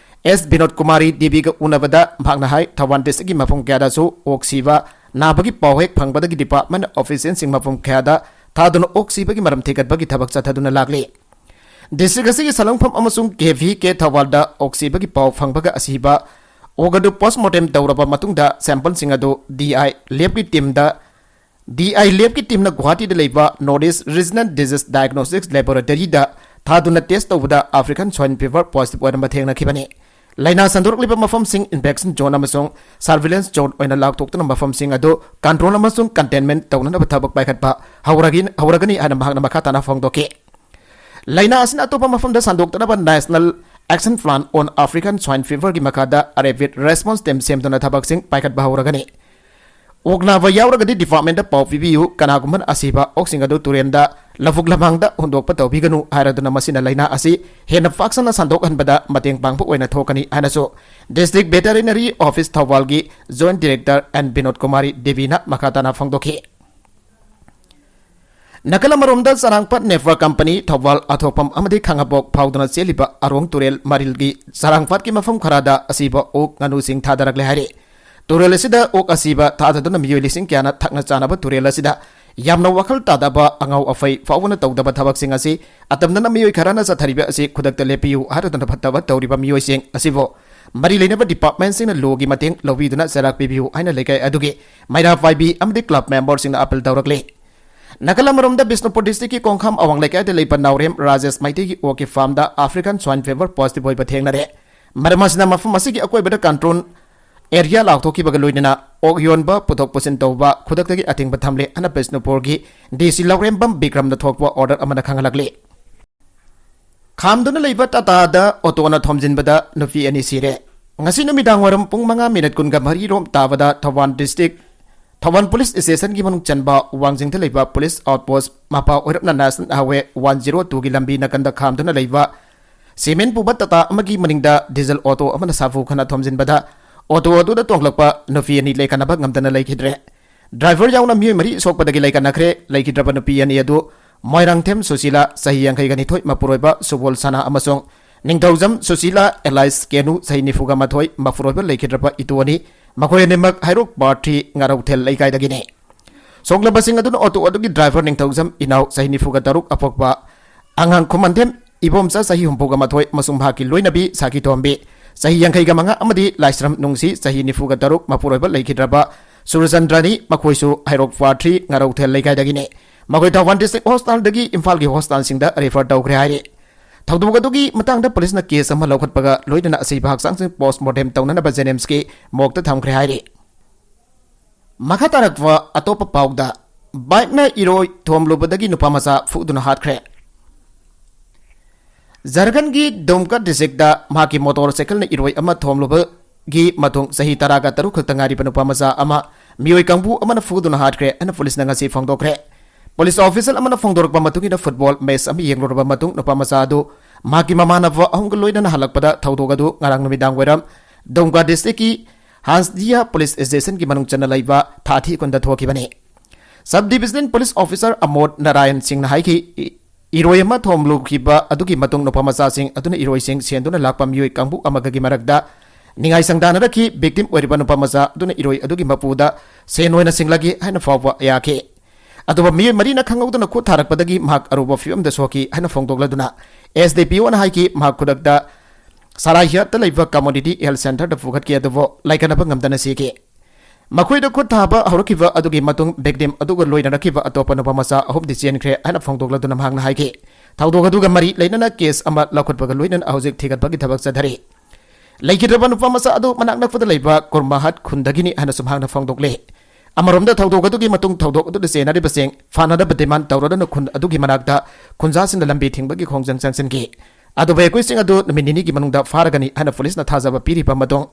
S Vinod Kumari ꯗꯦꯕꯤꯒ ꯎꯅꯕꯗ ꯃꯍꯥꯛꯅ ꯍꯥꯏ, ꯊꯧꯕꯥꯜ districtꯀꯤ ꯃꯐꯝ ꯀꯌꯥꯗꯁꯨ ꯑꯣꯛ ꯁꯤꯕ ꯅꯥꯕꯒꯤ ꯄꯥꯎ ꯍꯦꯛ ꯐꯪꯕꯗꯒꯤ department officialꯁꯤꯡ ꯃꯐꯝ ꯀꯌꯥꯗ ꯊꯥꯗꯨꯅ ꯑꯣꯛ ꯁꯤꯕꯒꯤ ꯃꯔꯝ ꯊꯤꯒꯠꯄꯒꯤ ꯊꯕꯛ ꯆꯠꯊꯗꯨꯅ ꯂꯥꯛꯂꯤ꯫ District ꯑꯁꯤꯒꯤ ꯁꯂꯪꯐꯝ ꯑꯃꯁꯨꯡ KVK ꯊꯧꯕꯥꯜꯗ ꯑꯣꯛ ꯁꯤꯕꯒꯤ ꯄꯥꯎ ꯐꯪꯕꯒ ꯑꯁꯤꯕ ꯑꯣꯛ ꯑꯗꯨ ꯄꯣꯁꯃꯣꯔꯇꯦꯝ ꯇꯧꯔꯕ ꯃꯇꯨꯡꯗ ꯁꯦꯝꯄꯜꯁꯤꯡ ꯑꯗꯨ ꯗꯤ ꯑꯥꯏ ꯂꯦꯕꯀꯤ ꯇꯤꯝꯗ, ꯗꯤ ꯑꯥꯏ ꯂꯦꯕꯀꯤ ꯇꯤꯝꯅ ꯒꯨꯋꯥꯍꯥꯇꯤꯗ ꯂꯩꯕ north east regional disease diagnostics ꯂꯦꯕꯣꯔꯦꯇꯔꯤꯗ ꯊꯥꯗꯨꯅ ꯇꯦꯁ ꯇꯧꯕꯗ ꯑꯐ꯭ꯔꯤꯀꯥꯟ ꯁ꯭ꯋꯥꯏꯟ ꯐꯤꯚꯔ ꯄꯣꯖꯤꯇꯤꯚ ꯑꯣꯏꯔꯝꯕ ꯊꯦꯡꯅꯈꯤꯕꯅꯤ꯫ ꯂꯥꯏꯅꯥ ꯁꯟꯗꯣꯔꯛꯂꯤꯕ ꯃꯐꯝꯁꯤꯡ ꯏꯟꯐꯦꯛꯁꯟ ꯖꯣꯟ ꯑꯃꯁꯨꯡ ꯁꯔꯚꯤꯂꯦꯟꯁ ꯖꯣꯟ ꯑꯣꯏꯅ ꯂꯥꯎꯊꯣꯛꯇꯨꯅ ꯃꯐꯝꯁꯤꯡ ꯑꯗꯨ ꯀꯟꯇ꯭ꯔꯣꯜ ꯑꯃꯁꯨꯡ ꯀꯟꯇꯦꯟꯃꯦꯟ ꯇꯧꯅꯅꯕ ꯊꯕꯛ ꯄꯥꯏꯈꯠꯄ ꯍꯧꯔꯒꯤ-, ꯍꯧꯔꯒꯅꯤ ꯍꯥꯏꯅ ꯃꯍꯥꯛꯅ ꯃꯈꯥ ꯇꯥꯅ ꯐꯣꯡꯗꯣꯛꯈꯤ꯫ ꯂꯥꯏꯅꯥ ꯑꯁꯤꯅ ꯑꯇꯣꯞꯄ ꯃꯐꯝꯗ ꯁꯟꯗꯣꯛꯇꯅꯕ National Action Plan on African Swine Feverꯒꯤ ꯃꯈꯥꯗ ꯔꯦꯄꯤꯗ ꯔꯦꯁꯄꯣꯟꯁ ꯇꯤꯝ ꯁꯦꯝꯗꯨꯅ ꯊꯕꯛꯁꯤꯡ ꯄꯥꯏꯈꯠꯄ ꯍꯧꯔꯒꯅꯤ꯫ ꯑꯣꯛ ꯅꯥꯕ ꯌꯥꯎꯔꯒꯗꯤ ꯗꯤꯄꯥꯔꯠꯃꯦꯟꯗ ꯄꯥꯎ ꯄꯤꯕꯤꯌꯨ, ꯀꯅꯥꯒꯨꯝꯕꯅ ꯑꯁꯤꯕ ꯑꯣꯛꯁꯤꯡ ꯑꯗꯨ ꯇꯨꯔꯦꯟꯗ, ꯂꯧꯕꯨꯛ ꯂꯝꯍꯥꯡꯗ ꯍꯨꯟꯗꯣꯛꯄ ꯇꯧꯕꯤꯒꯅꯨ ꯍꯥꯏꯔꯗꯨꯅ ꯃꯁꯤꯅ ꯂꯥꯏꯅꯥ ꯑꯁꯤ ꯍꯦꯟꯅ ꯄꯥꯛ ꯁꯟꯅ ꯁꯟꯗꯣꯛꯍꯟꯕꯗ ꯃꯇꯦꯡ ꯄꯥꯡꯕ ꯑꯣꯏꯅ ꯊꯣꯛꯀꯅꯤ ꯍꯥꯏꯅꯁꯨ District Veterinary Office ꯊꯧꯕꯥꯜꯒꯤ Joint Director N Binod Kumari ꯗꯦꯕꯤꯅ ꯃꯈꯥ ꯇꯥꯅ ꯐꯣꯡꯗꯣꯛꯈꯤ꯫ ꯅꯥꯀꯜ ꯑꯃꯔꯣꯝꯗ ꯆꯔꯥꯡꯄꯥꯠ ꯅꯦꯐ꯭ꯔꯥ ꯀꯝꯄꯅꯤ ꯊꯧꯕꯥꯜ ꯑꯊꯣꯛꯐꯝ ꯑꯃꯗꯤ ꯈꯥꯉꯕꯣꯛ ꯐꯥꯎꯗꯨꯅ ꯆꯦꯜꯂꯤꯕ ꯑꯔꯣꯡ ꯇꯨꯔꯦꯜ ꯃꯔꯤꯜꯒꯤ ꯆꯔꯥꯡꯄꯥꯠꯀꯤ ꯃꯐꯝ ꯈꯔꯗ ꯑꯁꯤꯕ ꯑꯣꯛ ꯉꯥꯅꯨꯁꯤꯡ ꯊꯥꯗꯔꯛꯂꯦ ꯍꯥꯏꯔꯤ꯫ ꯇꯨꯔꯦꯜ ꯑꯁꯤꯗ ꯑꯣꯛ ꯑꯁꯤꯕ ꯊꯥꯗꯗꯨꯅ ꯃꯤꯑꯣꯏ ꯂꯤꯁꯤꯡ ꯀꯌꯥꯅ ꯊꯛꯅ ꯆꯥꯅꯕ ꯇꯨꯔꯦꯜ ꯑꯁꯤꯗ ꯌꯥꯝꯅ ꯋꯥꯈꯜ ꯇꯥꯗꯕ ꯑꯉꯥꯎ ꯑꯐꯩ ꯐꯥꯎꯕꯅ ꯇꯧꯗꯕ ꯊꯕꯛꯁꯤꯡ ꯑꯁꯤ ꯑꯇꯝꯅꯅ ꯃꯤꯑꯣꯏ ꯈꯔꯅ ꯆꯠꯊꯔꯤꯕ ꯑꯁꯤ ꯈꯨꯗꯛꯇ ꯂꯦꯞꯄꯤꯌꯨ ꯍꯥꯏꯔꯗꯨꯅ ꯐꯠꯇꯕ ꯇꯧꯔꯤꯕ ꯃꯤꯑꯣꯏꯁꯤꯡ ꯑꯁꯤꯕꯨ ꯃꯔꯤ ꯂꯩꯅꯕ ꯗꯤꯄꯥꯔꯠꯃꯦꯟꯁꯤꯡꯅ ꯂꯣꯒꯤ ꯃꯇꯦꯡ ꯂꯧꯕꯤꯗꯨꯅ ꯆꯩꯔꯥꯛ ꯄꯤꯕꯤꯌꯨ ꯍꯥꯏꯅ ꯂꯩꯀꯥꯏ ꯑꯗꯨꯒꯤ ꯃꯩꯔꯥ ꯄꯥꯏꯕꯤ ꯑꯃꯗꯤ ꯀ꯭ꯂꯕ ꯃꯦꯝꯕꯔꯁꯤꯡꯅ ꯑꯄꯤꯜ ꯇꯧꯔꯛꯂꯤ꯫ ꯅꯥꯀꯜ ꯑꯃꯔꯣꯝꯗ ꯕꯤꯁꯅꯨꯄꯨꯔ ꯗꯤꯁꯇ꯭ꯔꯤꯛꯀꯤ ꯀꯣꯡꯈꯥꯝ ꯑꯋꯥꯡ ꯂꯩꯀꯥꯏꯗ ꯂꯩꯕ ꯅꯥꯎꯔꯦꯝ ꯔꯥꯖꯦꯁ ꯃꯩꯇꯩꯒꯤ ꯑꯣꯛꯀꯤ ꯐꯥꯔꯝꯗ ꯑꯐ꯭ꯔꯤꯀꯥꯟ ꯁ꯭ꯋꯥꯏꯟ ꯐꯤꯚꯔ ꯄꯣꯖꯤꯇꯤꯚ ꯑꯣꯏꯕ ꯊꯦꯡꯅꯔꯦ꯫ ꯃꯔꯝ ꯑꯁꯤꯅ ꯃꯐꯝ ꯑꯁꯤꯒꯤ ꯑꯀꯣꯏꯕꯗ ꯀꯟꯇ꯭ꯔꯣꯜ ꯑꯦꯔꯤꯌꯥ ꯂꯥꯎꯊꯣꯛꯈꯤꯕꯒ ꯂꯣꯏꯅꯅ ꯑꯣꯛ ꯌꯣꯟꯕ, ꯄꯨꯊꯣꯛ ꯄꯨꯁꯤꯟ ꯇꯧꯕ ꯈꯨꯗꯛꯇꯒꯤ ꯑꯊꯤꯡꯕ ꯊꯝꯂꯦ ꯍꯥꯏꯅ ꯕꯤꯁꯅꯨꯄꯨꯔꯒꯤ ꯗꯤ ꯁꯤ ꯂꯧꯔꯦꯝꯕꯝ ꯕꯤꯀ꯭ꯔꯝꯅ ꯊꯣꯛꯄ ꯑꯣꯔꯗꯔ ꯑꯃꯅ ꯈꯪꯍꯜꯂꯛꯂꯤ꯫ ꯈꯥꯝꯗꯨꯅ ꯂꯩꯕ ꯇꯥꯇꯥꯗ ꯑꯣꯇꯣꯅ ꯊꯣꯝꯖꯤꯟꯕꯗ ꯅꯨꯄꯤ ꯑꯅꯤ ꯁꯤꯔꯦ꯫ ꯉꯁꯤ ꯅꯨꯃꯤꯗꯥꯡ ꯋꯥꯏꯔꯝ ꯄꯨꯡ ꯃꯉꯥ ꯃꯤꯅꯠ ꯀꯨꯟꯒ ꯃꯔꯤ ꯔꯣꯝ ꯇꯥꯕꯗ ꯊꯧꯕꯥꯜ ꯗꯤꯁꯇ꯭ꯔꯤꯛ, ꯊꯧꯕꯥꯜ ꯄꯨꯂꯤꯁ ꯁ꯭ꯇꯦꯁꯟꯒꯤ ꯃꯅꯨꯡ ꯆꯟꯕ ꯋꯥꯡꯖꯤꯡꯗ ꯂꯩꯕ ꯄꯨꯂꯤꯁ ꯑꯥꯎꯠꯄꯣꯁ ꯃꯄꯥ ꯑꯣꯏꯔꯞꯅ ꯅꯦꯁꯅꯦꯜ ꯍꯥꯏꯋꯦ ꯋꯥꯟ ꯖꯤꯔꯣ ꯇꯨꯒꯤ ꯂꯝꯕꯤ ꯅꯥꯀꯟꯗ ꯈꯥꯝꯗꯨꯅ ꯂꯩꯕ ꯁꯤꯃꯦꯟ ꯄꯨꯕ ꯇꯥꯇꯥ ꯑꯃꯒꯤ ꯃꯅꯤꯡꯗ ꯗꯤꯖꯜ ꯑꯣꯇꯣ ꯑꯃꯅ ꯁꯥꯐꯨ ꯈꯟꯅ ꯊꯣꯝꯖꯤꯟꯕꯗ ꯑꯣꯇꯣ ꯑꯗꯨꯗ ꯇꯣꯡꯂꯛꯄ ꯅꯨꯄꯤ ꯑꯅꯤ ꯂꯩꯈꯠꯅꯕ ꯉꯝꯗꯅ ꯂꯩꯈꯤꯗ꯭ꯔꯦ꯫ ꯗ꯭ꯔꯥꯏꯚꯔ ꯌꯥꯎꯅ ꯃꯤꯑꯣꯏ ꯃꯔꯤ ꯁꯣꯛꯄꯗꯒꯤ ꯂꯩꯈꯠꯅꯈ꯭ꯔꯦ꯫ ꯂꯩꯈꯤꯗ꯭ꯔꯕ ꯅꯨꯄꯤ ꯑꯅꯤ ꯑꯗꯨ ꯃꯣꯏꯔꯥꯡꯊꯦꯝ ꯁꯨꯁꯤꯂꯥ, ꯆꯍꯤ ꯌꯥꯡꯈꯩꯒ ꯅꯤꯊꯣꯏ, ꯃꯄꯨꯔꯣꯏꯕ ꯁꯨꯕꯣꯜ ꯁꯅꯥ ꯑꯃꯁꯨꯡ ꯅꯤꯡꯊꯧꯖꯝ ꯁꯨꯁꯤꯂꯥ ꯑꯦꯂꯥꯏꯁ ꯀꯦꯅꯨ, ꯆꯍꯤ ꯅꯤꯐꯨꯒ ꯃꯥꯊꯣꯏ, ꯃꯄꯨꯔꯣꯏꯕ ꯂꯩꯈꯤꯗ꯭ꯔꯕ ꯏꯇꯨ ꯑꯅꯤ, ꯃꯈꯣꯏ ꯑꯅꯤꯃꯛ ꯍꯩꯔꯣꯛ ꯄꯥꯔꯊꯤ ꯉꯥꯔꯧꯊꯦꯜ ꯂꯩꯀꯥꯏꯗꯒꯤꯅꯤ꯫ ꯁꯣꯛꯂꯕꯁꯤꯡ ꯑꯗꯨꯅ ꯑꯣꯇꯣ ꯑꯗꯨꯒꯤ ꯗ꯭ꯔꯥꯏꯚꯔ ꯅꯤꯡꯊꯧꯖꯝ ꯏꯅꯥꯎ, ꯆꯍꯤ ꯅꯤꯐꯨꯒ ꯇꯔꯨꯛ, ꯑꯄꯣꯛꯄ ꯑꯉꯥꯡ ꯈꯨꯃꯟꯊꯦꯝ ꯏꯕꯣꯝꯆꯥ, ꯆꯍꯤ ꯍꯨꯝꯐꯨꯒ ꯃꯥꯊꯣꯏ, ꯑꯃꯁꯨꯡ ꯃꯍꯥꯛꯀꯤ ꯂꯣꯏꯅꯕꯤ ꯁꯥꯈꯤꯇꯣꯝꯕꯤ, ꯆꯍꯤ ꯌꯥꯡꯈꯩꯒ ꯃꯉꯥ ꯑꯃꯗꯤ ꯂꯥꯏꯁ꯭ꯔꯝ ꯅꯨꯡꯁꯤ, ꯆꯍꯤ ꯅꯤꯐꯨꯒ ꯇꯔꯨꯛ, ꯃꯄꯨꯔꯣꯏꯕ ꯂꯩꯈꯤꯗ꯭ꯔꯕ ꯁꯨꯔꯆꯟꯗ꯭ꯔꯅꯤ꯫ ꯃꯈꯣꯏꯁꯨ ꯍꯩꯔꯣꯛ ꯋꯥꯔꯗ ꯊ꯭ꯔꯤ ꯉꯥꯔꯧꯊꯦꯜ ꯂꯩꯀꯥꯏꯗꯒꯤꯅꯤ꯫ ꯃꯈꯣꯏ ꯊꯧꯕꯥꯜ ꯗꯤꯁꯇ꯭ꯔꯤꯛ ꯍꯣꯁꯄꯤꯇꯥꯜꯗꯒꯤ ꯏꯝꯐꯥꯜꯒꯤ ꯍꯣꯁꯄꯤꯇꯥꯜꯁꯤꯡꯗ ꯔꯤꯐꯔ ꯇꯧꯈ꯭ꯔꯦ ꯍꯥꯏꯔꯤ꯫ ꯊꯧꯗꯣꯛ ꯑꯗꯨꯒꯤ ꯃꯇꯥꯡꯗ ꯄꯨꯂꯤꯁꯅ ꯀꯦꯁ ꯑꯃ ꯂꯧꯈꯠꯄꯒ ꯂꯣꯏꯅꯅ ꯑꯁꯤꯕ ꯍꯛꯆꯥꯡꯁꯤꯡ ꯄꯣꯁꯃꯣꯔꯇꯦꯝ ꯇꯧꯅꯅꯕ ꯖꯦꯅꯤꯝꯁꯀꯤ ꯃꯣꯔꯒꯇ ꯊꯝꯈ꯭ꯔꯦ ꯍꯥꯏꯔꯤ꯫ ꯃꯈꯥ ꯇꯥꯔꯛꯄ ꯑꯇꯣꯞꯄ ꯄꯥꯎꯗ, ꯕꯥꯏꯛꯅ ꯏꯔꯣꯏ ꯊꯣꯝꯂꯨꯕꯗꯒꯤ ꯅꯨꯄꯥ ꯃꯆꯥ ꯐꯨꯗꯨꯅ ꯍꯥꯠꯈ꯭ꯔꯦ꯫ ꯖꯔꯈꯟꯒꯤ ꯗꯨꯝꯀꯥ ꯗꯤꯁꯇ꯭ꯔꯤꯛꯇ ꯃꯍꯥꯛꯀꯤ ꯃꯣꯇꯣꯔ ꯁꯥꯏꯀꯜꯅ ꯏꯔꯣꯏ ꯑꯃ ꯊꯣꯝꯂꯨꯕꯒꯤ ꯃꯇꯨꯡ ꯆꯍꯤ ꯇꯔꯥꯒ ꯇꯔꯨꯛ ꯈꯛꯇ ꯉꯥꯏꯔꯤꯕ ꯅꯨꯄꯥ ꯃꯆꯥ ꯑꯃ ꯃꯤꯑꯣꯏ ꯀꯥꯡꯕꯨ ꯑꯃꯅ ꯐꯨꯗꯨꯅ ꯍꯥꯠꯈ꯭ꯔꯦ ꯍꯥꯏꯅ ꯄꯨꯂꯤꯁꯅ ꯉꯁꯤ ꯐꯣꯡꯗꯣꯛꯈ꯭ꯔꯦ꯫ ꯄꯨꯂꯤꯁ ꯑꯣꯐꯤꯁꯤꯌꯦꯜ ꯑꯃꯅ ꯐꯣꯡꯗꯣꯔꯛꯄ ꯃꯇꯨꯡ ꯏꯟꯅ ꯐꯨꯠꯕꯣꯜ ꯃꯦꯆ ꯑꯃ ꯌꯦꯡꯂꯨꯔꯕ ꯃꯇꯨꯡ ꯅꯨꯄꯥ ꯃꯆꯥ ꯑꯗꯨ ꯃꯍꯥꯛꯀꯤ ꯃꯃꯥꯟꯅꯕ ꯑꯍꯨꯝꯒ ꯂꯣꯏꯅꯅ ꯍꯜꯂꯛꯄꯗ ꯊꯧꯗꯣꯛ ꯑꯗꯨ ꯉꯔꯥꯡ ꯅꯨꯃꯤꯗꯥꯡ ꯋꯥꯏꯔꯝ ꯗꯨꯝꯀꯥ ꯗꯤꯁꯇ꯭ꯔꯤꯛꯀꯤ ꯍꯥꯟꯁꯗꯤꯌꯥ ꯄꯨꯂꯤꯁ ꯁ꯭ꯇꯦꯁꯟꯒꯤ ꯃꯅꯨꯡ ꯆꯟꯅ ꯂꯩꯕ ꯊꯥꯊꯤ ꯈꯨꯟꯗ ꯊꯣꯛꯈꯤꯕꯅꯤ꯫ ꯁꯕ ꯗꯤꯕꯤꯖꯅꯦꯜ ꯄꯨꯂꯤꯁ ꯑꯣꯐꯤꯁꯥꯔ ꯑꯃꯣꯗ ꯅꯥꯔꯥꯌꯟ ꯁꯤꯡꯅ ꯍꯥꯏꯈꯤ, ꯏ-, ꯏꯔꯣꯏ ꯑꯃ ꯊꯣꯝꯂꯨꯈꯤꯕ ꯑꯗꯨꯒꯤ ꯃꯇꯨꯡ ꯅꯨꯄꯥ ꯃꯆꯥꯁꯤꯡ ꯑꯗꯨꯅ ꯏꯔꯣꯏꯁꯤꯡ ꯁꯦꯟꯗꯨꯅ ꯂꯥꯛꯄ ꯃꯤꯑꯣꯏ ꯀꯥꯡꯕꯨ ꯑꯃꯒꯒꯤ ꯃꯔꯛꯇ ꯅꯤꯡꯉꯥꯏ ꯁꯪꯗꯥꯅꯔꯛꯈꯤ꯫ ꯚꯤꯛꯇꯤꯝ ꯑꯣꯏꯔꯤꯕ ꯅꯨꯄꯥ ꯃꯆꯥ ꯑꯗꯨꯅ ꯏꯔꯣꯏ ꯑꯗꯨꯒꯤ ꯃꯄꯨꯗ ꯁꯦꯟ ꯑꯣꯏꯅ ꯁꯤꯡꯂꯒꯦ ꯍꯥꯏꯅ ꯐꯥꯎꯕ ꯌꯥꯈꯤ꯫ ꯑꯗꯨꯕꯨ ꯃꯤꯑꯣꯏ ꯃꯔꯤꯅ ꯈꯪꯍꯧꯗꯅ ꯈꯨꯠ ꯊꯥꯔꯛꯄꯗꯒꯤ ꯃꯍꯥꯛ ꯑꯔꯨꯕ ꯐꯤꯕꯝꯗ ꯁꯣꯛꯈꯤ ꯍꯥꯏꯅ ꯐꯣꯡꯗꯣꯛꯂꯗꯨꯅ ꯑꯦꯁ ꯗꯤ ꯄꯤ ꯑꯣꯅ ꯍꯥꯏꯈꯤ, ꯃꯍꯥꯛ ꯈꯨꯗꯛꯇ ꯁꯔꯥꯏꯍꯠꯇ ꯂꯩꯕ ꯀꯝꯃꯨꯅꯤꯇꯤ ꯍꯦꯜꯊ ꯁꯦꯟꯇꯔꯗ ꯄꯨꯈꯠꯈꯤ, ꯑꯗꯨꯕꯨ ꯂꯥꯏꯀꯠꯅꯕ ꯉꯝꯗꯅ ꯁꯤꯈꯤ꯫ ꯃꯈꯣꯏꯗ ꯈꯨꯠ ꯊꯥꯕ ꯍꯧꯔꯛꯈꯤꯕ ꯑꯗꯨꯒꯤ ꯃꯇꯨꯡ ꯚꯤꯛꯇꯤꯝ ꯑꯗꯨꯒ ꯂꯣꯏꯅꯔꯛꯈꯤꯕ ꯑꯇꯣꯞꯄ ꯅꯨꯄꯥ ꯃꯆꯥ ꯑꯍꯨꯝꯗꯤ ꯆꯦꯟꯈ꯭ꯔꯦ ꯍꯥꯏꯅ ꯐꯣꯡꯗꯣꯛꯂꯗꯨꯅ ꯃꯍꯥꯛꯅ ꯍꯥꯏꯈꯤ, ꯊꯧꯗꯣꯛ ꯑꯗꯨꯒ ꯃꯔꯤ ꯂꯩꯅꯅ ꯀꯦꯁ ꯑꯃ ꯂꯧꯈꯠꯄꯒ ꯂꯣꯏꯅꯅ ꯍꯧꯖꯤꯛ ꯊꯤꯒꯠꯄꯒꯤ ꯊꯕꯛ ꯆꯠꯊꯔꯤ꯫ ꯂꯩꯈꯤꯗ꯭ꯔꯕ ꯅꯨꯄꯥ ꯃꯆꯥ ꯑꯗꯨ ꯃꯅꯥꯛ ꯅꯛꯄꯗ ꯂꯩꯕ ꯀꯨꯔꯃꯥꯍꯠ ꯈꯨꯟꯗꯒꯤꯅꯤ ꯍꯥꯏꯅꯁꯨ ꯃꯍꯥꯛꯅ ꯐꯣꯡꯗꯣꯛꯂꯤ꯫ ꯑꯃꯔꯣꯝꯗ ꯊꯧꯗꯣꯛ ꯑꯗꯨꯒꯤ ꯃꯇꯨꯡ ꯊꯧꯗꯣꯛ ꯑꯗꯨꯗ ꯆꯦꯟꯅꯔꯤꯕꯁꯤꯡ ꯐꯥꯅꯅꯕ ꯗꯤꯃꯥꯟ ꯇꯧꯔꯗꯨꯅ ꯈꯨꯟ ꯑꯗꯨꯒꯤ ꯃꯅꯥꯛꯇ ꯈꯨꯟꯖꯥꯁꯤꯡꯅ ꯂꯝꯕꯤ ꯊꯤꯡꯕꯒꯤ ꯈꯣꯡꯖꯪ ꯆꯪꯁꯤꯟꯈꯤ꯫ ꯑꯗꯨꯕꯨ ꯑꯩꯈꯣꯏꯁꯤꯡ ꯑꯗꯨ ꯅꯨꯃꯤꯠ ꯅꯤꯅꯤꯒꯤ ꯃꯅꯨꯡꯗ ꯐꯥꯔꯒꯅꯤ ꯍꯥꯏꯅ ꯄꯨꯂꯤꯁꯅ ꯊꯥꯖꯕ ꯄꯤꯔꯤꯕ ꯃꯇꯨꯡ,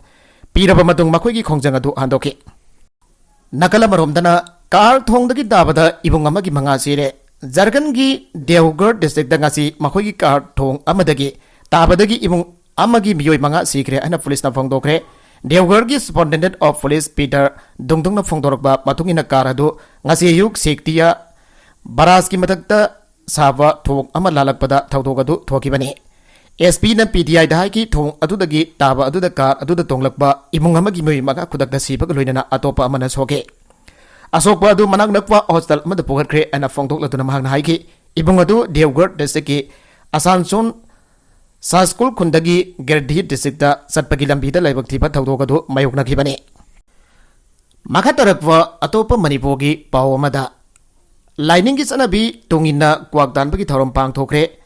ꯄꯤꯔꯕ ꯃꯇꯨꯡ ꯃꯈꯣꯏꯒꯤ ꯈꯣꯡꯖꯪ ꯑꯗꯨ ꯍꯟꯗꯣꯛꯈꯤ꯫ ꯅꯥꯀꯜ ꯑꯃꯔꯣꯝꯗꯅ ꯀꯥꯔ ꯊꯣꯡꯗꯒꯤ ꯇꯥꯕꯗ ꯏꯃꯨꯡ ꯑꯃꯒꯤ ꯃꯉꯥ ꯁꯤꯔꯦ꯫ ꯖꯔꯈꯟꯒꯤ ꯗꯦꯎꯒꯔ ꯗꯤꯁꯇ꯭ꯔꯤꯛꯇ ꯉꯁꯤ ꯃꯈꯣꯏꯒꯤ ꯀꯥꯔ ꯊꯣꯡ ꯑꯃꯗꯒꯤ ꯇꯥꯕꯗꯒꯤ ꯏꯃꯨꯡ ꯑꯃꯒꯤ ꯃꯤꯑꯣꯏ ꯃꯉꯥ ꯁꯤꯈ꯭ꯔꯦ ꯍꯥꯏꯅ ꯄꯨꯂꯤꯁꯅ ꯐꯣꯡꯗꯣꯛꯈ꯭ꯔꯦ꯫ ꯗꯦꯎꯒꯔꯒꯤ ꯁꯨꯄꯔꯤꯟꯇꯦꯟꯗꯦꯟꯠ ꯑꯣꯐ ꯄꯨꯂꯤꯁ ꯄꯤꯇꯔ ꯗꯨꯡꯗꯨꯡꯅ ꯐꯣꯡꯗꯣꯔꯛꯄ ꯃꯇꯨꯡ ꯏꯟꯅ ꯀꯥꯔ ꯑꯗꯨ ꯉꯁꯤ ꯑꯌꯨꯛ ꯁꯦꯛꯇꯤꯌꯥ ꯕꯔꯥꯖꯀꯤ ꯃꯊꯛꯇ ꯁꯥꯕ ꯊꯣꯡ ꯑꯃ ꯂꯥꯜꯂꯛꯄꯗ ꯊꯧꯗꯣꯛ ꯑꯗꯨ ꯊꯣꯛꯈꯤꯕꯅꯤ꯫ ꯑꯦꯁ ꯄꯤꯅ ꯄꯤ ꯇꯤ ꯑꯥꯏꯗ ꯍꯥꯏꯈꯤ, ꯊꯣꯡ ꯑꯗꯨꯗꯒꯤ ꯇꯥꯕ ꯑꯗꯨꯗ ꯀꯥꯔ ꯑꯗꯨꯗ ꯇꯣꯡꯂꯛꯄ ꯏꯃꯨꯡ ꯑꯃꯒꯤ ꯃꯤꯑꯣꯏ ꯃꯉꯥ ꯈꯨꯗꯛꯇ ꯁꯤꯕꯒ ꯂꯣꯏꯅꯅ ꯑꯇꯣꯞꯄ ꯑꯃꯅ ꯁꯣꯛꯈꯤ꯫ ꯑꯁꯣꯛꯄ ꯑꯗꯨ ꯃꯅꯥꯛ ꯅꯛꯄ ꯍꯣꯁꯄꯤꯇꯥꯜ ꯑꯃꯗ ꯄꯨꯈꯠꯈ꯭ꯔꯦ ꯍꯥꯏꯅ ꯐꯣꯡꯗꯣꯛꯂꯗꯨꯅ ꯃꯍꯥꯛꯅ ꯍꯥꯏꯈꯤ, ꯏꯃꯨꯡ ꯑꯗꯨ ꯗꯦꯎꯒꯔ ꯗꯤꯁꯇ꯭ꯔꯤꯛꯀꯤ ꯑꯁꯥꯟꯁꯣꯟ ꯁꯥꯁꯀꯨꯜ ꯈꯨꯟꯗꯒꯤ ꯒꯤꯔꯗꯤ ꯗꯤꯁꯇ꯭ꯔꯤꯛꯇ ꯆꯠꯄꯒꯤ ꯂꯝꯕꯤꯗ ꯂꯥꯏꯕꯛ ꯊꯤꯕ ꯊꯧꯗꯣꯛ ꯑꯗꯨ ꯃꯥꯌꯣꯛꯅꯈꯤꯕꯅꯤ꯫ ꯃꯈꯥ ꯇꯥꯔꯛꯄ ꯑꯇꯣꯞꯄ ꯃꯅꯤꯄꯨꯔꯒꯤ ꯄꯥꯎ ꯑꯃꯗ, ꯂꯥꯏꯅꯤꯡꯒꯤ ꯆꯠꯅꯕꯤ ꯇꯨꯡ ꯏꯟꯅ ꯀ꯭ꯋꯥꯛ ꯇꯥꯟꯕꯒꯤ ꯊꯧꯔꯝ ꯄꯥꯡꯊꯣꯛꯈ꯭ꯔꯦ꯫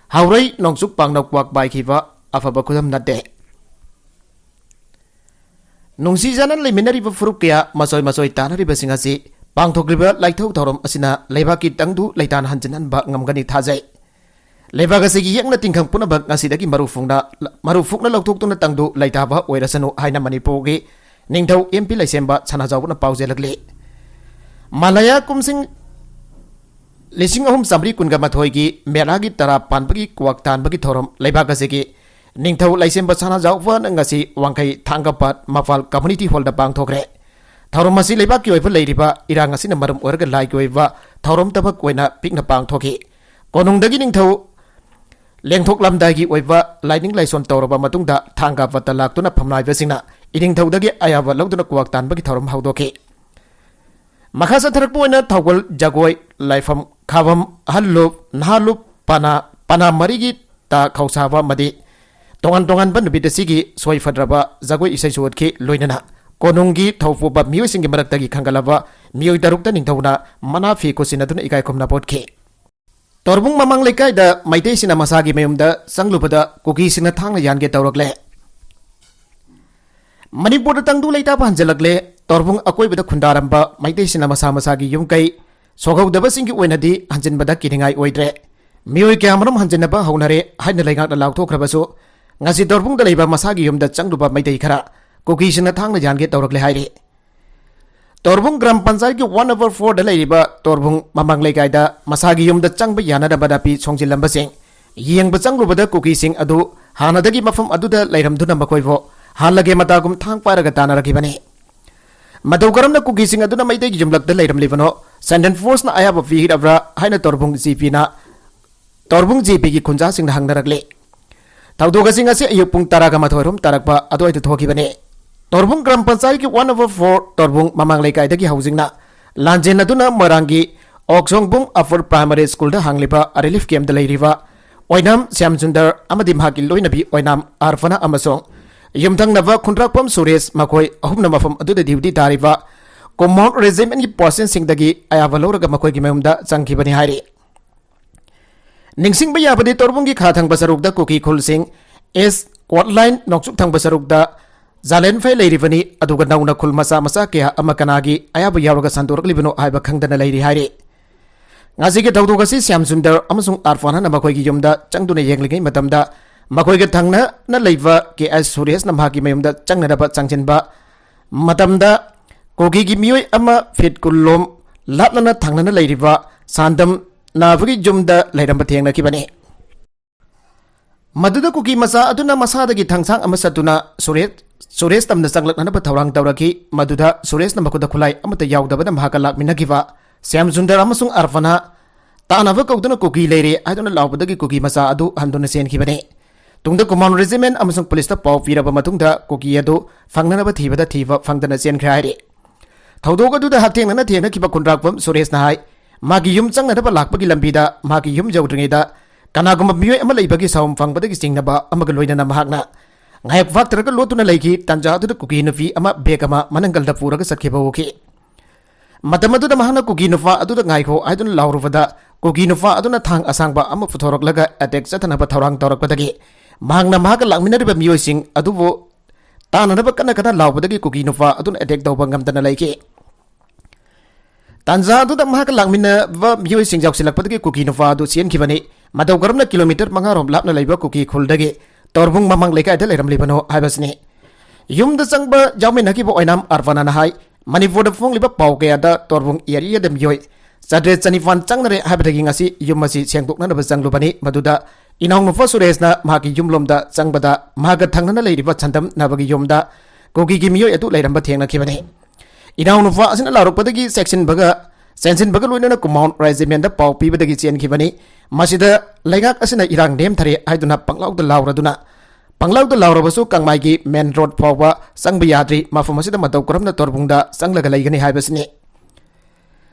ꯍꯥꯎꯔꯩ ꯅꯣꯡꯆꯨꯞ ꯄꯥꯡꯅ ꯀ꯭ꯋꯥꯛ ꯄꯥꯏꯈꯤꯕ ꯑꯐꯕ ꯈꯨꯗꯝ ꯅꯠꯇꯦ꯫ ꯅꯨꯡꯁꯤꯖꯅ ꯂꯩꯃꯤꯟꯅꯔꯤꯕ ꯐꯨꯔꯨꯞ ꯀꯌꯥ ꯃꯆꯣꯏ ꯃꯆꯣꯏ ꯇꯥꯟꯅꯔꯤꯕꯁꯤꯡ ꯑꯁꯤ ꯄꯥꯡꯊꯣꯛꯂꯤꯕ ꯂꯥꯏꯊꯧ ꯊꯧꯔꯝ ꯑꯁꯤꯅ ꯂꯩꯕꯥꯛꯀꯤ ꯇꯪꯗꯨ ꯂꯩꯇꯥꯟ ꯍꯟꯖꯤꯟꯍꯟꯕ ꯉꯝꯒꯅꯤ ꯊꯥꯖꯩ꯫ ꯂꯩꯕꯥꯛ ꯑꯁꯤꯒꯤ ꯌꯦꯛꯅ ꯇꯤꯟꯈꯪ ꯄꯨꯝꯅꯃꯛ ꯉꯁꯤꯗꯒꯤ ꯃꯔꯨ ꯐꯨꯡꯅ, ꯃꯔꯨ ꯐꯨꯛꯅ ꯂꯧꯊꯣꯛꯇꯨꯅ ꯇꯪꯗꯨ ꯂꯩꯇꯥꯕ ꯑꯣꯏꯔꯁꯅꯨ ꯍꯥꯏꯅ ꯃꯅꯤꯄꯨꯔꯒꯤ ꯅꯤꯡꯊꯧ ꯑꯦꯝ ꯄꯤ ꯂꯩꯁꯦꯝꯕ ꯁꯅꯥꯖꯥꯎꯕꯅ ꯄꯥꯎꯖꯦꯜꯂꯛꯂꯤ꯫ ꯃꯂꯥꯌꯥ ꯀꯨꯝꯁꯤꯡ ꯂꯤꯁꯤꯡ ꯑꯍꯨꯝ ꯆꯥꯃꯔꯤ ꯀꯨꯟꯒ ꯃꯥꯊꯣꯏꯒꯤ ꯃꯦꯂꯥꯒꯤ ꯇꯔꯥ ꯄꯥꯟꯕꯒꯤ ꯀ꯭ꯋꯥꯛ ꯇꯥꯟꯕꯒꯤ ꯊꯧꯔꯝ ꯂꯩꯕꯥꯛ ꯑꯁꯤꯒꯤ ꯅꯤꯡꯊꯧ ꯂꯩꯁꯦꯝꯕ ꯁꯅꯥꯖꯥꯎꯕꯅ ꯉꯁꯤ ꯋꯥꯡꯈꯩ ꯊꯥꯡꯒꯄꯥꯠ ꯃꯄꯥꯜ ꯀꯝꯃ꯭ꯌꯨꯅꯤꯇꯤ ꯍꯣꯜꯗ ꯄꯥꯡꯊꯣꯛꯈ꯭ꯔꯦ꯫ ꯊꯧꯔꯝ ꯑꯁꯤ ꯂꯩꯕꯥꯛꯀꯤ ꯑꯣꯏꯕ ꯂꯩꯔꯤꯕ ꯏꯔꯥꯡ ꯑꯁꯤꯅ ꯃꯔꯝ ꯑꯣꯏꯔꯒ ꯂꯥꯏꯒꯤ ꯑꯣꯏꯕ ꯊꯧꯔꯝ ꯊꯕꯛ ꯑꯣꯏꯅ ꯄꯤꯛꯅ ꯄꯥꯡꯊꯣꯛꯈꯤ꯫ ꯀꯣꯅꯨꯡꯗꯒꯤ ꯅꯤꯡꯊꯧ ꯂꯦꯡꯊꯣꯛꯂꯝꯗꯥꯏꯒꯤ ꯑꯣꯏꯕ ꯂꯥꯏꯅꯤꯡ ꯂꯥꯏꯁꯣꯟ ꯇꯧꯔꯕ ꯃꯇꯨꯡꯗ ꯊꯥꯡꯒ ꯄꯠꯇ ꯂꯥꯛꯇꯨꯅ ꯐꯝꯅꯥꯏꯕꯁꯤꯡꯅ ꯏꯅꯤꯡꯊꯧꯗꯒꯤ ꯑꯌꯥꯕ ꯂꯧꯗꯨꯅ ꯀ꯭ꯋꯥꯛ ꯇꯥꯟꯕꯒꯤ ꯊꯧꯔꯝ ꯍꯧꯗꯣꯛꯈꯤ꯫ ꯃꯈꯥ ꯆꯠꯊꯔꯛꯄ ꯑꯣꯏꯅ ꯊꯧꯒꯜ ꯖꯒꯣꯏ, ꯂꯥꯏꯐꯝ, ꯈꯥꯕꯝ, ꯑꯍꯜ ꯂꯨꯞ, ꯅꯍꯥ ꯂꯨꯞ, ꯄꯅꯥ, ꯄꯅꯥ ꯃꯔꯤꯒꯤ ꯇ ꯈꯧꯁꯥꯕ ꯑꯃꯗꯤ ꯇꯣꯉꯥꯟ ꯇꯣꯉꯥꯟꯕ ꯅꯨꯃꯤꯠ ꯑꯁꯤꯒꯤ ꯁꯣꯏ ꯐꯗ꯭ꯔꯕ ꯖꯒꯣꯏ ꯏꯁꯩꯁꯨ ꯎꯠꯈꯤ꯫ ꯂꯣꯏꯅꯅ ꯀꯣꯅꯨꯡꯒꯤ ꯊꯧꯄꯨꯕ ꯃꯤꯑꯣꯏꯁꯤꯡꯒꯤ ꯃꯔꯛꯇꯒꯤ ꯈꯟꯒꯠꯂꯕ ꯃꯤꯑꯣꯏ ꯇꯔꯨꯛꯇ ꯅꯤꯡꯊꯧꯅ ꯃꯅꯥ ꯐꯤ ꯈꯨꯠꯁꯤꯟꯅꯗꯨꯅ ꯏꯀꯥꯏ ꯈꯨꯝꯅꯕ ꯎꯠꯈꯤ꯫ ꯇꯣꯔꯕꯨꯡ ꯃꯃꯥꯡ ꯂꯩꯀꯥꯏꯗ ꯃꯩꯇꯩꯁꯤꯡꯅ ꯃꯁꯥꯒꯤ ꯃꯌꯨꯝꯗ ꯆꯪꯂꯨꯕꯗ ꯀꯨꯀꯤꯁꯤꯡꯅ ꯊꯥꯡꯅ ꯌꯥꯟꯒꯦ ꯇꯧꯔꯛꯂꯦ꯫ ꯃꯅꯤꯄꯨꯔꯗ ꯇꯪꯗꯨ ꯂꯩꯇꯥꯕ ꯍꯟꯖꯤꯜꯂꯛꯂꯦ꯫ ꯇꯣꯔꯕꯨꯡ ꯑꯀꯣꯏꯕꯗ ꯈꯨꯟꯗꯥꯔꯝꯕ ꯃꯩꯇꯩꯁꯤꯡꯅ ꯃꯁꯥ ꯃꯁꯥꯒꯤ ꯌꯨꯝ ꯀꯩ ꯁꯣꯛꯍꯧꯗꯕꯁꯤꯡꯒꯤ ꯑꯣꯏꯅꯗꯤ ꯍꯟꯖꯤꯟꯕꯗ ꯀꯤꯅꯤꯡꯉꯥꯏ ꯑꯣꯏꯗ꯭ꯔꯦ꯫ ꯃꯤꯑꯣꯏ ꯀꯌꯥꯃꯔꯨꯝ ꯍꯟꯖꯤꯟꯅꯕ ꯍꯧꯅꯔꯦ ꯍꯥꯏꯅ ꯂꯩꯉꯥꯛꯅ ꯂꯥꯎꯊꯣꯛꯈ꯭ꯔꯕꯁꯨ, ꯉꯁꯤ ꯇꯣꯔꯕꯨꯡꯗ ꯂꯩꯕ ꯃꯁꯥꯒꯤ ꯌꯨꯝꯗ ꯆꯪꯂꯨꯕ ꯃꯩꯇꯩ ꯈꯔ ꯀꯨꯀꯤꯁꯤꯡꯅ ꯊꯥꯡꯅ ꯌꯥꯟꯒꯦ ꯇꯧꯔꯛꯂꯦ ꯍꯥꯏꯔꯤ꯫ ꯇꯣꯔꯕꯨꯡ ꯒ꯭ꯔꯥꯝ ꯄꯟꯆꯥꯌꯠꯀꯤ ꯋꯥꯟ ꯑꯣꯚꯔ ꯐꯣꯔꯗ ꯂꯩꯔꯤꯕ ꯇꯣꯔꯕꯨꯡ ꯃꯃꯥꯡ ꯂꯩꯀꯥꯏꯗ ꯃꯁꯥꯒꯤ ꯌꯨꯝꯗ ꯆꯪꯕ ꯌꯥꯅꯗꯕ ꯅꯥꯄꯤ ꯁꯣꯡꯖꯤꯜꯂꯝꯕꯁꯤꯡ ꯌꯦꯡꯕ ꯆꯪꯂꯨꯕꯗ ꯀꯨꯀꯤꯁꯤꯡ ꯑꯗꯨ ꯍꯥꯟꯅꯗꯒꯤ ꯃꯐꯝ ꯑꯗꯨꯗ ꯂꯩꯔꯝꯗꯨꯅ ꯃꯈꯣꯏꯕꯨ ꯍꯥꯠꯂꯒꯦ ꯃꯇꯥꯒꯨꯝ ꯊꯥꯡ ꯄꯥꯏꯔꯒ ꯇꯥꯟꯅꯔꯛꯈꯤꯕꯅꯤ꯫ ꯃꯇꯧ ꯀꯔꯝꯅ ꯀꯨꯀꯤꯁꯤꯡ ꯑꯗꯨꯅ ꯃꯩꯇꯩꯒꯤ ꯌꯨꯝꯂꯛꯇ ꯂꯩꯔꯝꯂꯤꯕꯅꯣ? ꯁꯦꯟꯇ꯭ꯔꯦꯜ ꯐꯣꯔꯁꯅ ꯑꯌꯥꯕ ꯄꯤꯔꯕ꯭ꯔꯥ ꯍꯥꯏꯅ ꯇꯣꯔꯕꯨꯡ ꯖꯤ ꯄꯤꯅ, ꯇꯣꯔꯕꯨꯡ ꯖꯤ ꯄꯤꯒꯤ ꯈꯨꯟꯖꯥꯁꯤꯡꯅ ꯍꯪꯅꯔꯛꯂꯤ꯫ ꯊꯧꯗꯣꯛ ꯑꯁꯤ ꯉꯁꯤ ꯑꯌꯨꯛ ꯄꯨꯡ ꯇꯔꯥꯒ ꯃꯥꯊꯣꯏ ꯔꯣꯝ ꯇꯥꯔꯛꯄ ꯑꯗꯨꯋꯥꯏꯗ ꯊꯣꯛꯈꯤꯕꯅꯤ꯫ ꯇꯣꯔꯕꯨꯡ ꯒ꯭ꯔꯥꯝ ꯄꯟꯆꯥꯌꯠꯀꯤ ꯋꯥꯟ ꯑꯣꯚꯔ ꯐꯣꯔ ꯇꯣꯔꯕꯨꯡ ꯃꯃꯥꯡ ꯂꯩꯀꯥꯏꯗꯒꯤ ꯍꯧꯖꯤꯛꯅ ꯂꯥꯟꯖꯦꯟꯅꯗꯨꯅ ꯃꯣꯏꯔꯥꯡꯒꯤ ꯑꯣꯛꯁꯣꯡꯕꯨꯡ ꯑꯄꯔ ꯄ꯭ꯔꯥꯏꯃꯥꯔꯤ ꯁ꯭ꯀꯨꯜꯗ ꯍꯥꯡꯂꯤꯕ ꯔꯤꯂꯤꯐ ꯀꯦꯝꯞꯇ ꯂꯩꯔꯤꯕ ꯑꯣꯏꯅꯥꯝ ꯁ꯭ꯌꯥꯝ ꯁꯨꯟꯗꯔ ꯑꯃꯗꯤ ꯃꯍꯥꯛꯀꯤ ꯂꯣꯏꯅꯕꯤ ꯑꯣꯏꯅꯥꯝ ꯑꯔꯐꯅꯥ ꯑꯃꯁꯨꯡ ꯌꯨꯝꯊꯪꯅꯕ ꯈꯨꯟꯗ꯭ꯔꯥꯛꯄꯝ ꯁꯨꯔꯦꯁ, ꯃꯈꯣꯏ ꯑꯍꯨꯝꯅ ꯃꯐꯝ ꯑꯗꯨꯗ ꯗ꯭ꯌꯨꯇꯤ ꯇꯥꯔꯤꯕ ꯀꯨꯃꯥꯎꯟ ꯔꯦꯖꯤꯃꯦꯟꯒꯤ ꯄꯣꯁꯁꯤꯡꯗꯒꯤ ꯑꯌꯥꯕ ꯂꯧꯔꯒ ꯃꯈꯣꯏꯒꯤ ꯃꯌꯨꯝꯗ ꯆꯪꯈꯤꯕꯅꯤ ꯍꯥꯏꯔꯤ꯫ ꯅꯤꯡꯁꯤꯡꯕ ꯌꯥꯕꯗꯤ, ꯇꯣꯔꯕꯨꯡꯒꯤ ꯈꯥ ꯊꯪꯕ ꯁꯔꯨꯛꯇ ꯀꯨꯀꯤ ꯈꯨꯜꯁꯤꯡ ꯑꯦꯁ ꯀꯣꯠꯂꯥꯏꯟ, ꯅꯣꯡꯆꯨꯞ ꯊꯪꯕ ꯁꯔꯨꯛꯇ ꯖꯥꯂꯦꯟꯐꯩ ꯂꯩꯔꯤꯕꯅꯤ, ꯑꯗꯨꯒ ꯅꯧꯅ ꯈꯨꯜ ꯃꯆꯥ ꯃꯆꯥ ꯀꯌꯥ ꯑꯃ ꯀꯅꯥꯒꯤ ꯑꯌꯥꯕ ꯌꯥꯎꯔꯒ ꯁꯟꯗꯣꯔꯛꯂꯤꯕꯅꯣ ꯍꯥꯏꯕ ꯈꯪꯗꯅ ꯂꯩꯔꯤ ꯍꯥꯏꯔꯤ꯫ ꯉꯁꯤꯒꯤ ꯊꯧꯗꯣꯛ ꯑꯁꯤ ꯁ꯭ꯌꯥꯝ ꯁꯨꯟꯗꯔ ꯑꯃꯁꯨꯡ ꯑꯔꯐꯥꯟꯅ ꯃꯈꯣꯏꯒꯤ ꯌꯨꯝꯗ ꯆꯪꯗꯨꯅ ꯌꯦꯡꯂꯤꯉꯩ ꯃꯇꯝꯗ, ꯃꯈꯣꯏꯒ ꯊꯪꯅꯅ ꯂꯩꯕ ꯀꯦ ꯑꯦꯁ ꯁꯨꯔꯦꯁꯅ ꯃꯍꯥꯛꯀꯤ ꯃꯌꯨꯝꯗ ꯆꯪꯅꯅꯕ ꯆꯪꯁꯤꯟꯕ ꯃꯇꯝꯗ, ꯀꯨꯀꯤꯒꯤ ꯃꯤꯑꯣꯏ ꯑꯃ ꯐꯤꯠ ꯀꯨꯟ ꯂꯣꯝ ꯂꯥꯞꯅꯅ ꯊꯪꯅꯅ ꯂꯩꯔꯤꯕ ꯁꯥꯟꯗꯝ ꯅꯥꯕꯒꯤ ꯌꯨꯝꯗ ꯂꯩꯔꯝꯕ ꯊꯦꯡꯅꯈꯤꯕꯅꯤ꯫ ꯃꯗꯨꯗ ꯀꯨꯀꯤ ꯃꯆꯥ ꯑꯗꯨꯅ ꯃꯁꯥꯗꯒꯤ ꯊꯥꯡꯁꯥꯡ ꯑꯃ ꯁꯠꯇꯨꯅ ꯁꯨꯔꯦ-, ꯁꯨꯔꯦꯁ ꯇꯝꯅ ꯆꯪꯂꯛꯅꯅꯕ ꯊꯧꯔꯥꯡ ꯇꯧꯔꯛꯈꯤ꯫ ꯃꯗꯨꯗ ꯁꯨꯔꯦꯁꯅ ꯃꯈꯨꯠꯇ ꯈꯨꯠꯂꯥꯏ ꯑꯃꯠꯇ ꯌꯥꯎꯗꯕꯅ ꯃꯍꯥꯛꯀ ꯂꯥꯛꯃꯤꯟꯅꯈꯤꯕ ꯁ꯭ꯌꯥꯝ ꯁꯨꯟꯗꯔ ꯑꯃꯁꯨꯡ ꯑꯔꯐꯅꯥ ꯇꯥꯅꯕ ꯀꯧꯗꯨꯅ "ꯀꯨꯀꯤ ꯂꯩꯔꯦ" ꯍꯥꯏꯗꯨꯅ ꯂꯥꯎꯕꯗꯒꯤ ꯀꯨꯀꯤ ꯃꯆꯥ ꯑꯗꯨ ꯍꯟꯗꯨꯅ ꯆꯦꯟꯈꯤꯕꯅꯤ꯫ ꯇꯨꯡꯗ ꯀꯨꯃꯥꯎꯟ ꯔꯦꯖꯤꯃꯦꯟ ꯑꯃꯁꯨꯡ ꯄꯨꯂꯤꯁꯇ ꯄꯥꯎ ꯄꯤꯔꯕ ꯃꯇꯨꯡꯗ ꯀꯨꯀꯤ ꯑꯗꯨ ꯐꯪꯅꯅꯕ ꯊꯤꯕꯗ ꯊꯤꯕ ꯐꯪꯗꯅ ꯆꯦꯟꯈ꯭ꯔꯦ ꯍꯥꯏꯔꯤ꯫ ꯊꯧꯗꯣꯛ ꯑꯗꯨꯗ ꯍꯛꯊꯦꯡꯅꯅ ꯊꯦꯡꯅꯈꯤꯕ ꯈꯨꯟꯗ꯭ꯔꯥꯛꯄꯝ ꯁꯨꯔꯦꯁꯅ ꯍꯥꯏ, ꯃꯍꯥꯛꯀꯤ ꯌꯨꯝ ꯆꯪꯅꯅꯕ ꯂꯥꯛꯄꯒꯤ ꯂꯝꯕꯤꯗ ꯃꯍꯥꯛꯀꯤ ꯌꯨꯝ ꯌꯧꯗ꯭ꯔꯤꯉꯩꯗ ꯀꯅꯥꯒꯨꯝꯕ ꯃꯤꯑꯣꯏ ꯑꯃ ꯂꯩꯕꯒꯤ ꯁꯥꯎꯝ ꯐꯪꯕꯗꯒꯤ ꯆꯤꯡꯅꯕ ꯑꯃꯒ ꯂꯣꯏꯅꯅ ꯃꯍꯥꯛꯅ ꯉꯥꯏꯍꯥꯛ ꯐꯥꯛꯇꯔꯒ ꯂꯣꯠꯇꯨꯅ ꯂꯩꯈꯤ꯫ ꯇꯥꯟꯖꯥ ꯑꯗꯨꯗ ꯀꯨꯀꯤ ꯅꯨꯄꯤ ꯑꯃ ꯕꯦꯒ ꯑꯃ ꯃꯅꯪꯒꯜꯗ ꯄꯨꯔꯒ ꯆꯠꯈꯤꯕ ꯎꯈꯤ꯫ ꯃꯇꯝ ꯑꯗꯨꯗ ꯃꯍꯥꯛꯅ "ꯀꯨꯀꯤ ꯅꯨꯄꯥ ꯑꯗꯨꯗ ꯉꯥꯏꯈꯣ" ꯍꯥꯏꯗꯨꯅ ꯂꯥꯎꯔꯨꯕꯗ, ꯀꯨꯀꯤ ꯅꯨꯄꯥ ꯑꯗꯨꯅ ꯊꯥꯡ ꯑꯁꯥꯡꯕ ꯑꯃ ꯄꯨꯊꯣꯔꯛꯂꯒ ꯑꯦꯇꯦꯛ ꯆꯠꯊꯅꯕ ꯊꯧꯔꯥꯡ ꯇꯧꯔꯛꯄꯗꯒꯤ, ꯃꯍꯥꯛꯅ ꯃꯍꯥꯛꯀ ꯂꯥꯛꯃꯤꯟꯅꯔꯤꯕ ꯃꯤꯑꯣꯏꯁꯤꯡ ꯑꯗꯨꯕꯨ ꯇꯥꯅꯅꯕ ꯀꯟꯅ ꯀꯟꯅ ꯂꯥꯎꯕꯗꯒꯤ ꯀꯨꯀꯤ ꯅꯨꯄꯥ ꯑꯗꯨꯅ ꯑꯦꯇꯦꯛ ꯇꯧꯕ ꯉꯝꯗꯅ ꯂꯩꯈꯤ꯫ ꯇꯥꯟꯖꯥ ꯑꯗꯨꯗ ꯃꯍꯥꯛꯀ ꯂꯥꯛꯃꯤꯟꯅꯕ ꯃꯤꯑꯣꯏꯁꯤꯡ ꯌꯥꯎꯁꯤꯜꯂꯛꯄꯗꯒꯤ ꯀꯨꯀꯤ ꯅꯨꯄꯥ ꯑꯗꯨ ꯆꯦꯟꯈꯤꯕꯅꯤ꯫ ꯃꯇꯧ ꯀꯔꯝꯅ ꯀꯤꯂꯣꯃꯤꯇꯔ ꯃꯉꯥ ꯔꯣꯝ ꯂꯥꯞꯅ ꯂꯩꯕ ꯀꯨꯀꯤ ꯈꯨꯜꯗꯒꯤ ꯇꯣꯔꯕꯨꯡ ꯃꯃꯥꯡ ꯂꯩꯀꯥꯏꯗ ꯂꯩꯔꯝꯂꯤꯕꯅꯣ ꯍꯥꯏꯕꯁꯤꯅꯤ꯫ ꯌꯨꯝꯗ ꯆꯪꯕ ꯌꯥꯎꯃꯤꯟꯅꯈꯤꯕ ꯑꯣꯏꯅꯥꯝ ꯑꯔꯐꯅꯥꯅ ꯍꯥꯏ, ꯃꯅꯤꯄꯨꯔꯗ ꯐꯣꯡꯂꯤꯕ ꯄꯥꯎ ꯀꯌꯥꯗ ꯇꯣꯔꯕꯨꯡ ꯑꯦꯔꯤꯌꯥꯗ ꯃꯤꯑꯣꯏ ꯆꯥꯇ꯭ꯔꯦꯠ ꯆꯅꯤꯄꯥꯟ ꯆꯪꯅꯔꯦ ꯍꯥꯏꯕꯗꯒꯤ ꯉꯁꯤ ꯌꯨꯝ ꯑꯁꯤ ꯁꯦꯡꯗꯣꯛꯅꯅꯕ ꯆꯪꯂꯨꯕꯅꯤ꯫ ꯃꯗꯨꯗ ꯏꯅꯥꯎꯅꯨꯄꯥ ꯁꯨꯔꯦꯁꯅ ꯃꯍꯥꯛꯀꯤ ꯌꯨꯝꯂꯣꯝꯗ ꯆꯪꯕꯗ, ꯃꯍꯥꯛꯀ ꯊꯪꯅꯅ ꯂꯩꯔꯤꯕ ꯁꯟꯗꯝ ꯅꯥꯕꯒꯤ ꯌꯨꯝꯗ ꯀꯨꯀꯤꯒꯤ ꯃꯤꯑꯣꯏ ꯑꯗꯨ ꯂꯩꯔꯝꯕ ꯊꯦꯡꯅꯈꯤꯕꯅꯤ꯫ ꯏꯅꯥꯎꯅꯨꯄꯥ ꯑꯁꯤꯅ ꯂꯥꯎꯔꯛꯄꯗꯒꯤ ꯆꯦꯛꯁꯤꯟꯕꯒ, ꯆꯦꯟꯁꯤꯟꯕꯒ ꯂꯣꯏꯅꯅ ꯀꯨꯃꯥꯎꯟ ꯔꯦꯖꯤꯃꯦꯟꯗ ꯄꯥꯎ ꯄꯤꯕꯗꯒꯤ ꯆꯦꯟꯈꯤꯕꯅꯤ꯫ ꯃꯁꯤꯗ ꯂꯩꯉꯥꯛ ꯑꯁꯤꯅ ꯏꯔꯥꯡ ꯅꯦꯝꯊꯔꯦ ꯍꯥꯏꯗꯨꯅ ꯄꯪꯂꯥꯎꯗ ꯂꯥꯎꯔꯗꯨꯅ, ꯄꯪꯂꯥꯎꯗ ꯂꯥꯎꯔꯕꯁꯨ ꯀꯥꯡꯃꯥꯏꯒꯤ ꯃꯦꯟ ꯔꯣꯗ ꯐꯥꯎꯕ ꯆꯪꯕ ꯌꯥꯗ꯭ꯔꯤ꯫ ꯃꯐꯝ ꯑꯁꯤꯗ ꯃꯇꯧ ꯀꯔꯝꯅ ꯇꯣꯔꯕꯨꯡꯗ ꯆꯪꯂꯒ ꯂꯩꯒꯅꯤ ꯍꯥꯏꯕꯁꯤꯅꯤ꯫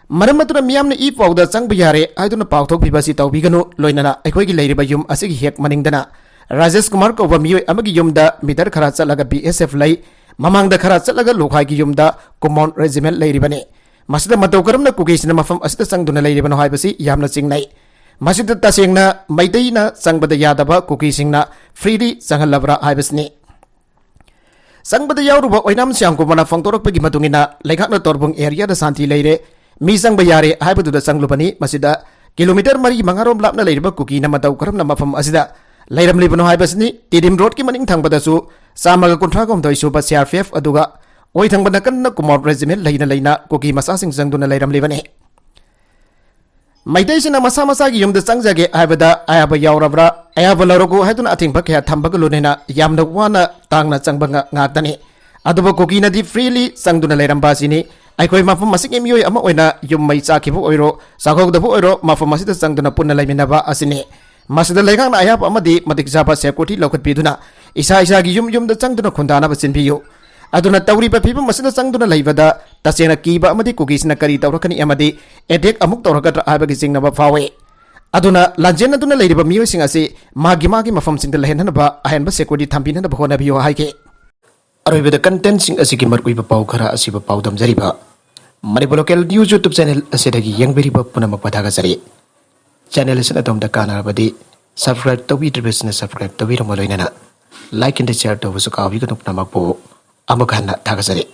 ꯃꯔꯝ ꯑꯗꯨꯅ ꯃꯤꯌꯥꯝꯅ ꯏ ꯄꯥꯎꯗ ꯆꯪꯕ ꯌꯥꯔꯦ ꯍꯥꯏꯗꯨꯅ ꯄꯥꯎꯊꯣꯛꯄꯤꯕ ꯑꯁꯤ ꯇꯧꯕꯤꯒꯅꯨ꯫ ꯂꯣꯏꯅꯅ ꯑꯩꯈꯣꯏꯒꯤ ꯂꯩꯔꯤꯕ ꯌꯨꯝ ꯑꯁꯤꯒꯤ ꯍꯦꯛ ꯃꯅꯤꯡꯗꯅ ꯔꯥꯖꯦꯁ ꯀꯨꯃꯥꯔ ꯀꯧꯕ ꯃꯤꯑꯣꯏ ꯑꯃꯒꯤ ꯌꯨꯝꯗ ꯃꯤꯇꯔ ꯈꯔ ꯆꯠꯂꯒ ꯕꯤ ꯑꯦꯁ ꯑꯦꯐ ꯂꯩ, ꯃꯃꯥꯡꯗ ꯈꯔ ꯆꯠꯂꯒ ꯂꯣꯈꯥꯏꯒꯤ ꯌꯨꯝꯗ ꯀꯨꯃꯣꯟ ꯔꯦꯖꯤꯃꯦꯟ ꯂꯩꯔꯤꯕꯅꯤ꯫ ꯃꯁꯤꯗ ꯃꯇꯧ ꯀꯔꯝꯅ ꯀꯨꯀꯤꯁꯤꯡꯅ ꯃꯐꯝ ꯑꯁꯤꯗ ꯆꯪꯗꯨꯅ ꯂꯩꯔꯤꯕꯅꯣ ꯍꯥꯏꯕꯁꯤ ꯌꯥꯝꯅ ꯆꯤꯡꯅꯩ꯫ ꯃꯁꯤꯗ ꯇꯁꯦꯡꯅ ꯃꯩꯇꯩꯅ ꯆꯪꯕꯗ ꯌꯥꯗꯕ ꯀꯨꯀꯤꯁꯤꯡꯅ ꯐ꯭ꯔꯤꯂꯤ ꯆꯪꯍꯜꯂꯕ꯭ꯔꯥ ꯍꯥꯏꯕꯁꯤꯅꯤ꯫ ꯆꯪꯕꯗ ꯌꯥꯎꯔꯨꯕ ꯑꯣꯏꯅꯥꯝ ꯁ꯭ꯌꯥꯝꯀꯨꯃꯥꯔꯅ ꯐꯣꯡꯗꯣꯔꯛꯄꯒꯤ ꯃꯇꯨꯡ ꯏꯟꯅ, ꯂꯩꯉꯥꯛꯅ ꯇꯣꯔꯕꯨꯡ ꯑꯦꯔꯤꯌꯥꯗ ꯁꯥꯟꯇꯤ ꯂꯩꯔꯦ, ꯃꯤ ꯆꯪꯕ ꯌꯥꯔꯦ ꯍꯥꯏꯕꯗꯨꯗ ꯆꯪꯂꯨꯕꯅꯤ꯫ ꯃꯁꯤꯗ ꯀꯤꯂꯣꯃꯤꯇꯔ ꯃꯔꯤ ꯃꯉꯥꯔꯣꯝ ꯂꯥꯞꯅ ꯂꯩꯔꯤꯕ ꯀꯨꯀꯤꯅ ꯃꯇꯧ ꯀꯔꯝꯅ ꯃꯐꯝ ꯑꯁꯤꯗ ꯂꯩꯔꯝꯂꯤꯕꯅꯣ ꯍꯥꯏꯕꯁꯤꯅꯤ꯫ ꯇꯤꯗꯤꯝ ꯔꯣꯗꯀꯤ ꯃꯅꯤꯡ ꯊꯪꯕꯗꯁꯨ ꯆꯥꯝꯃꯒ ꯀꯨꯟꯊ꯭ꯔꯥꯒ ꯍꯨꯝꯗꯣꯏ ꯁꯨꯕ ꯁꯤ ꯑꯥꯔ ꯄꯤ ꯑꯦꯐ ꯑꯗꯨꯒ ꯑꯣꯏ ꯊꯪꯕ ꯅꯥꯀꯟꯗ ꯀꯨꯃꯣꯟ ꯔꯦꯖꯤꯃꯦꯟ ꯂꯩꯅ ꯂꯩꯅ ꯀꯨꯀꯤ ꯃꯆꯥꯁꯤꯡ ꯆꯪꯗꯨꯅ ꯂꯩꯔꯝꯂꯤꯕꯅꯤ꯫ ꯃꯩꯇꯩꯁꯤꯡꯅ ꯃꯁꯥ ꯃꯁꯥꯒꯤ ꯌꯨꯝꯗ ꯆꯪꯖꯒꯦ ꯍꯥꯏꯕꯗ ꯑꯌꯥꯕ ꯌꯥꯎꯔꯕ꯭ꯔꯥ, ꯑꯌꯥꯕ ꯂꯧꯔꯛꯎ ꯍꯥꯏꯗꯨꯅ ꯑꯊꯤꯡꯕ ꯀꯌꯥ ꯊꯝꯕꯒ ꯂꯣꯏꯅꯅ ꯌꯥꯝꯅ ꯋꯥꯅ ꯇꯥꯡꯅ ꯆꯪꯕ ꯉ-, ꯉꯥꯛꯇꯅꯤ꯫ ꯑꯗꯨꯕꯨ ꯀꯨꯀꯤꯅꯗꯤ ꯐ꯭ꯔꯤꯂꯤ ꯆꯪꯗꯨꯅ ꯂꯩꯔꯝꯕ ꯑꯁꯤꯅꯤ꯫ ꯑꯩꯈꯣꯏ ꯃꯐꯝ ꯑꯁꯤꯒꯤ ꯃꯤꯑꯣꯏ ꯑꯃ ꯑꯣꯏꯅ ꯌꯨꯝ ꯃꯩ ꯆꯥꯛꯈꯤꯕ ꯑꯣꯏꯔꯣ, ꯆꯥꯛꯍꯧꯗꯕ ꯑꯣꯏꯔꯣ, ꯃꯐꯝ ꯑꯁꯤꯗ ꯆꯪꯗꯨꯅ ꯄꯨꯟꯅ ꯂꯩꯃꯤꯟꯅꯕ ꯑꯁꯤꯅꯤ꯫ ꯃꯁꯤꯗ ꯂꯩꯉꯥꯛꯅ ꯑꯌꯥꯕ ꯑꯃꯗꯤ ꯃꯇꯤꯛ ꯆꯥꯕ ꯁꯦꯀ꯭ꯌꯨꯔꯤꯇꯤ ꯂꯧꯈꯠꯄꯤꯗꯨꯅ ꯏꯁꯥ ꯏꯁꯥꯒꯤ ꯌꯨꯝ ꯌꯨꯝꯗ ꯆꯪꯗꯨꯅ ꯈꯨꯟꯗꯥꯅꯕ ꯁꯤꯟꯕꯤꯌꯨ꯫ ꯑꯗꯨꯅ ꯇꯧꯔꯤꯕ ꯐꯤꯕꯝ ꯑꯁꯤꯗ ꯆꯪꯗꯨꯅ ꯂꯩꯕꯗ ꯇꯁꯦꯡꯅ ꯀꯤꯕ ꯑꯃꯗꯤ ꯀꯨꯀꯤꯁꯤꯅ ꯀꯔꯤ ꯇꯧꯔꯛꯀꯅꯤ ꯑꯃꯗꯤ ꯑꯦꯇꯦꯛ ꯑꯃꯨꯛ ꯇꯧꯔꯛꯀꯗ꯭ꯔꯥ ꯍꯥꯏꯕꯒꯤ ꯆꯤꯡꯅꯕ ꯐꯥꯎꯏ꯫ ꯑꯗꯨꯅ ꯂꯥꯟꯖꯦꯟꯅꯗꯨꯅ ꯂꯩꯔꯤꯕ ꯃꯤꯑꯣꯏꯁꯤꯡ ꯑꯁꯤ ꯃꯥꯒꯤ ꯃꯥꯒꯤ ꯃꯐꯝꯁꯤꯡꯗ ꯂꯩꯍꯟꯅꯕ ꯑꯍꯦꯟꯕ ꯁꯦꯀ꯭ꯌꯨꯔꯤꯇꯤ ꯊꯝꯕꯤꯅꯅꯕ ꯍꯣꯠꯅꯕꯤꯌꯨ ꯍꯥꯏꯈꯤ꯫ ꯑꯔꯣꯏꯕꯗ ꯀꯟꯇꯦꯟꯁꯤꯡ ꯑꯁꯤꯒꯤ ꯃꯔꯨꯑꯣꯏꯕ ꯄꯥꯎ ꯈꯔ ꯑꯁꯤꯕꯨ ꯄꯥꯎꯗꯝꯖꯔꯤꯕ Manipur local news YouTube channel ꯑꯁꯤꯗꯒꯤ ꯌꯦꯡꯕꯤꯔꯤꯕ ꯄꯨꯝꯅꯃꯛꯄꯨ ꯊꯥꯒꯠꯆꯔꯤ꯫ ꯆꯦꯅꯦꯜ ꯑꯁꯤꯅ ꯑꯗꯣꯝꯗ ꯀꯥꯟꯅꯔꯕꯗꯤ ꯁꯕꯁꯀ꯭ꯔꯥꯏꯕ ꯇꯧꯕꯤꯗ꯭ꯔꯤꯕꯁꯤꯅ ꯁꯕꯁꯀ꯭ꯔꯥꯏꯕ ꯇꯧꯕꯤꯔꯝꯕ ꯂꯣꯏꯅꯅ ꯂꯥꯏꯛ ꯑꯦꯟ ꯁꯤꯌꯔ ꯇꯧꯕꯁꯨ ꯀꯥꯎꯕꯤꯒꯅꯨ꯫ ꯄꯨꯝꯅꯃꯛꯄꯨ ꯑꯃꯨꯛ ꯍꯟꯅ ꯊꯥꯒꯠꯆꯔꯤ꯫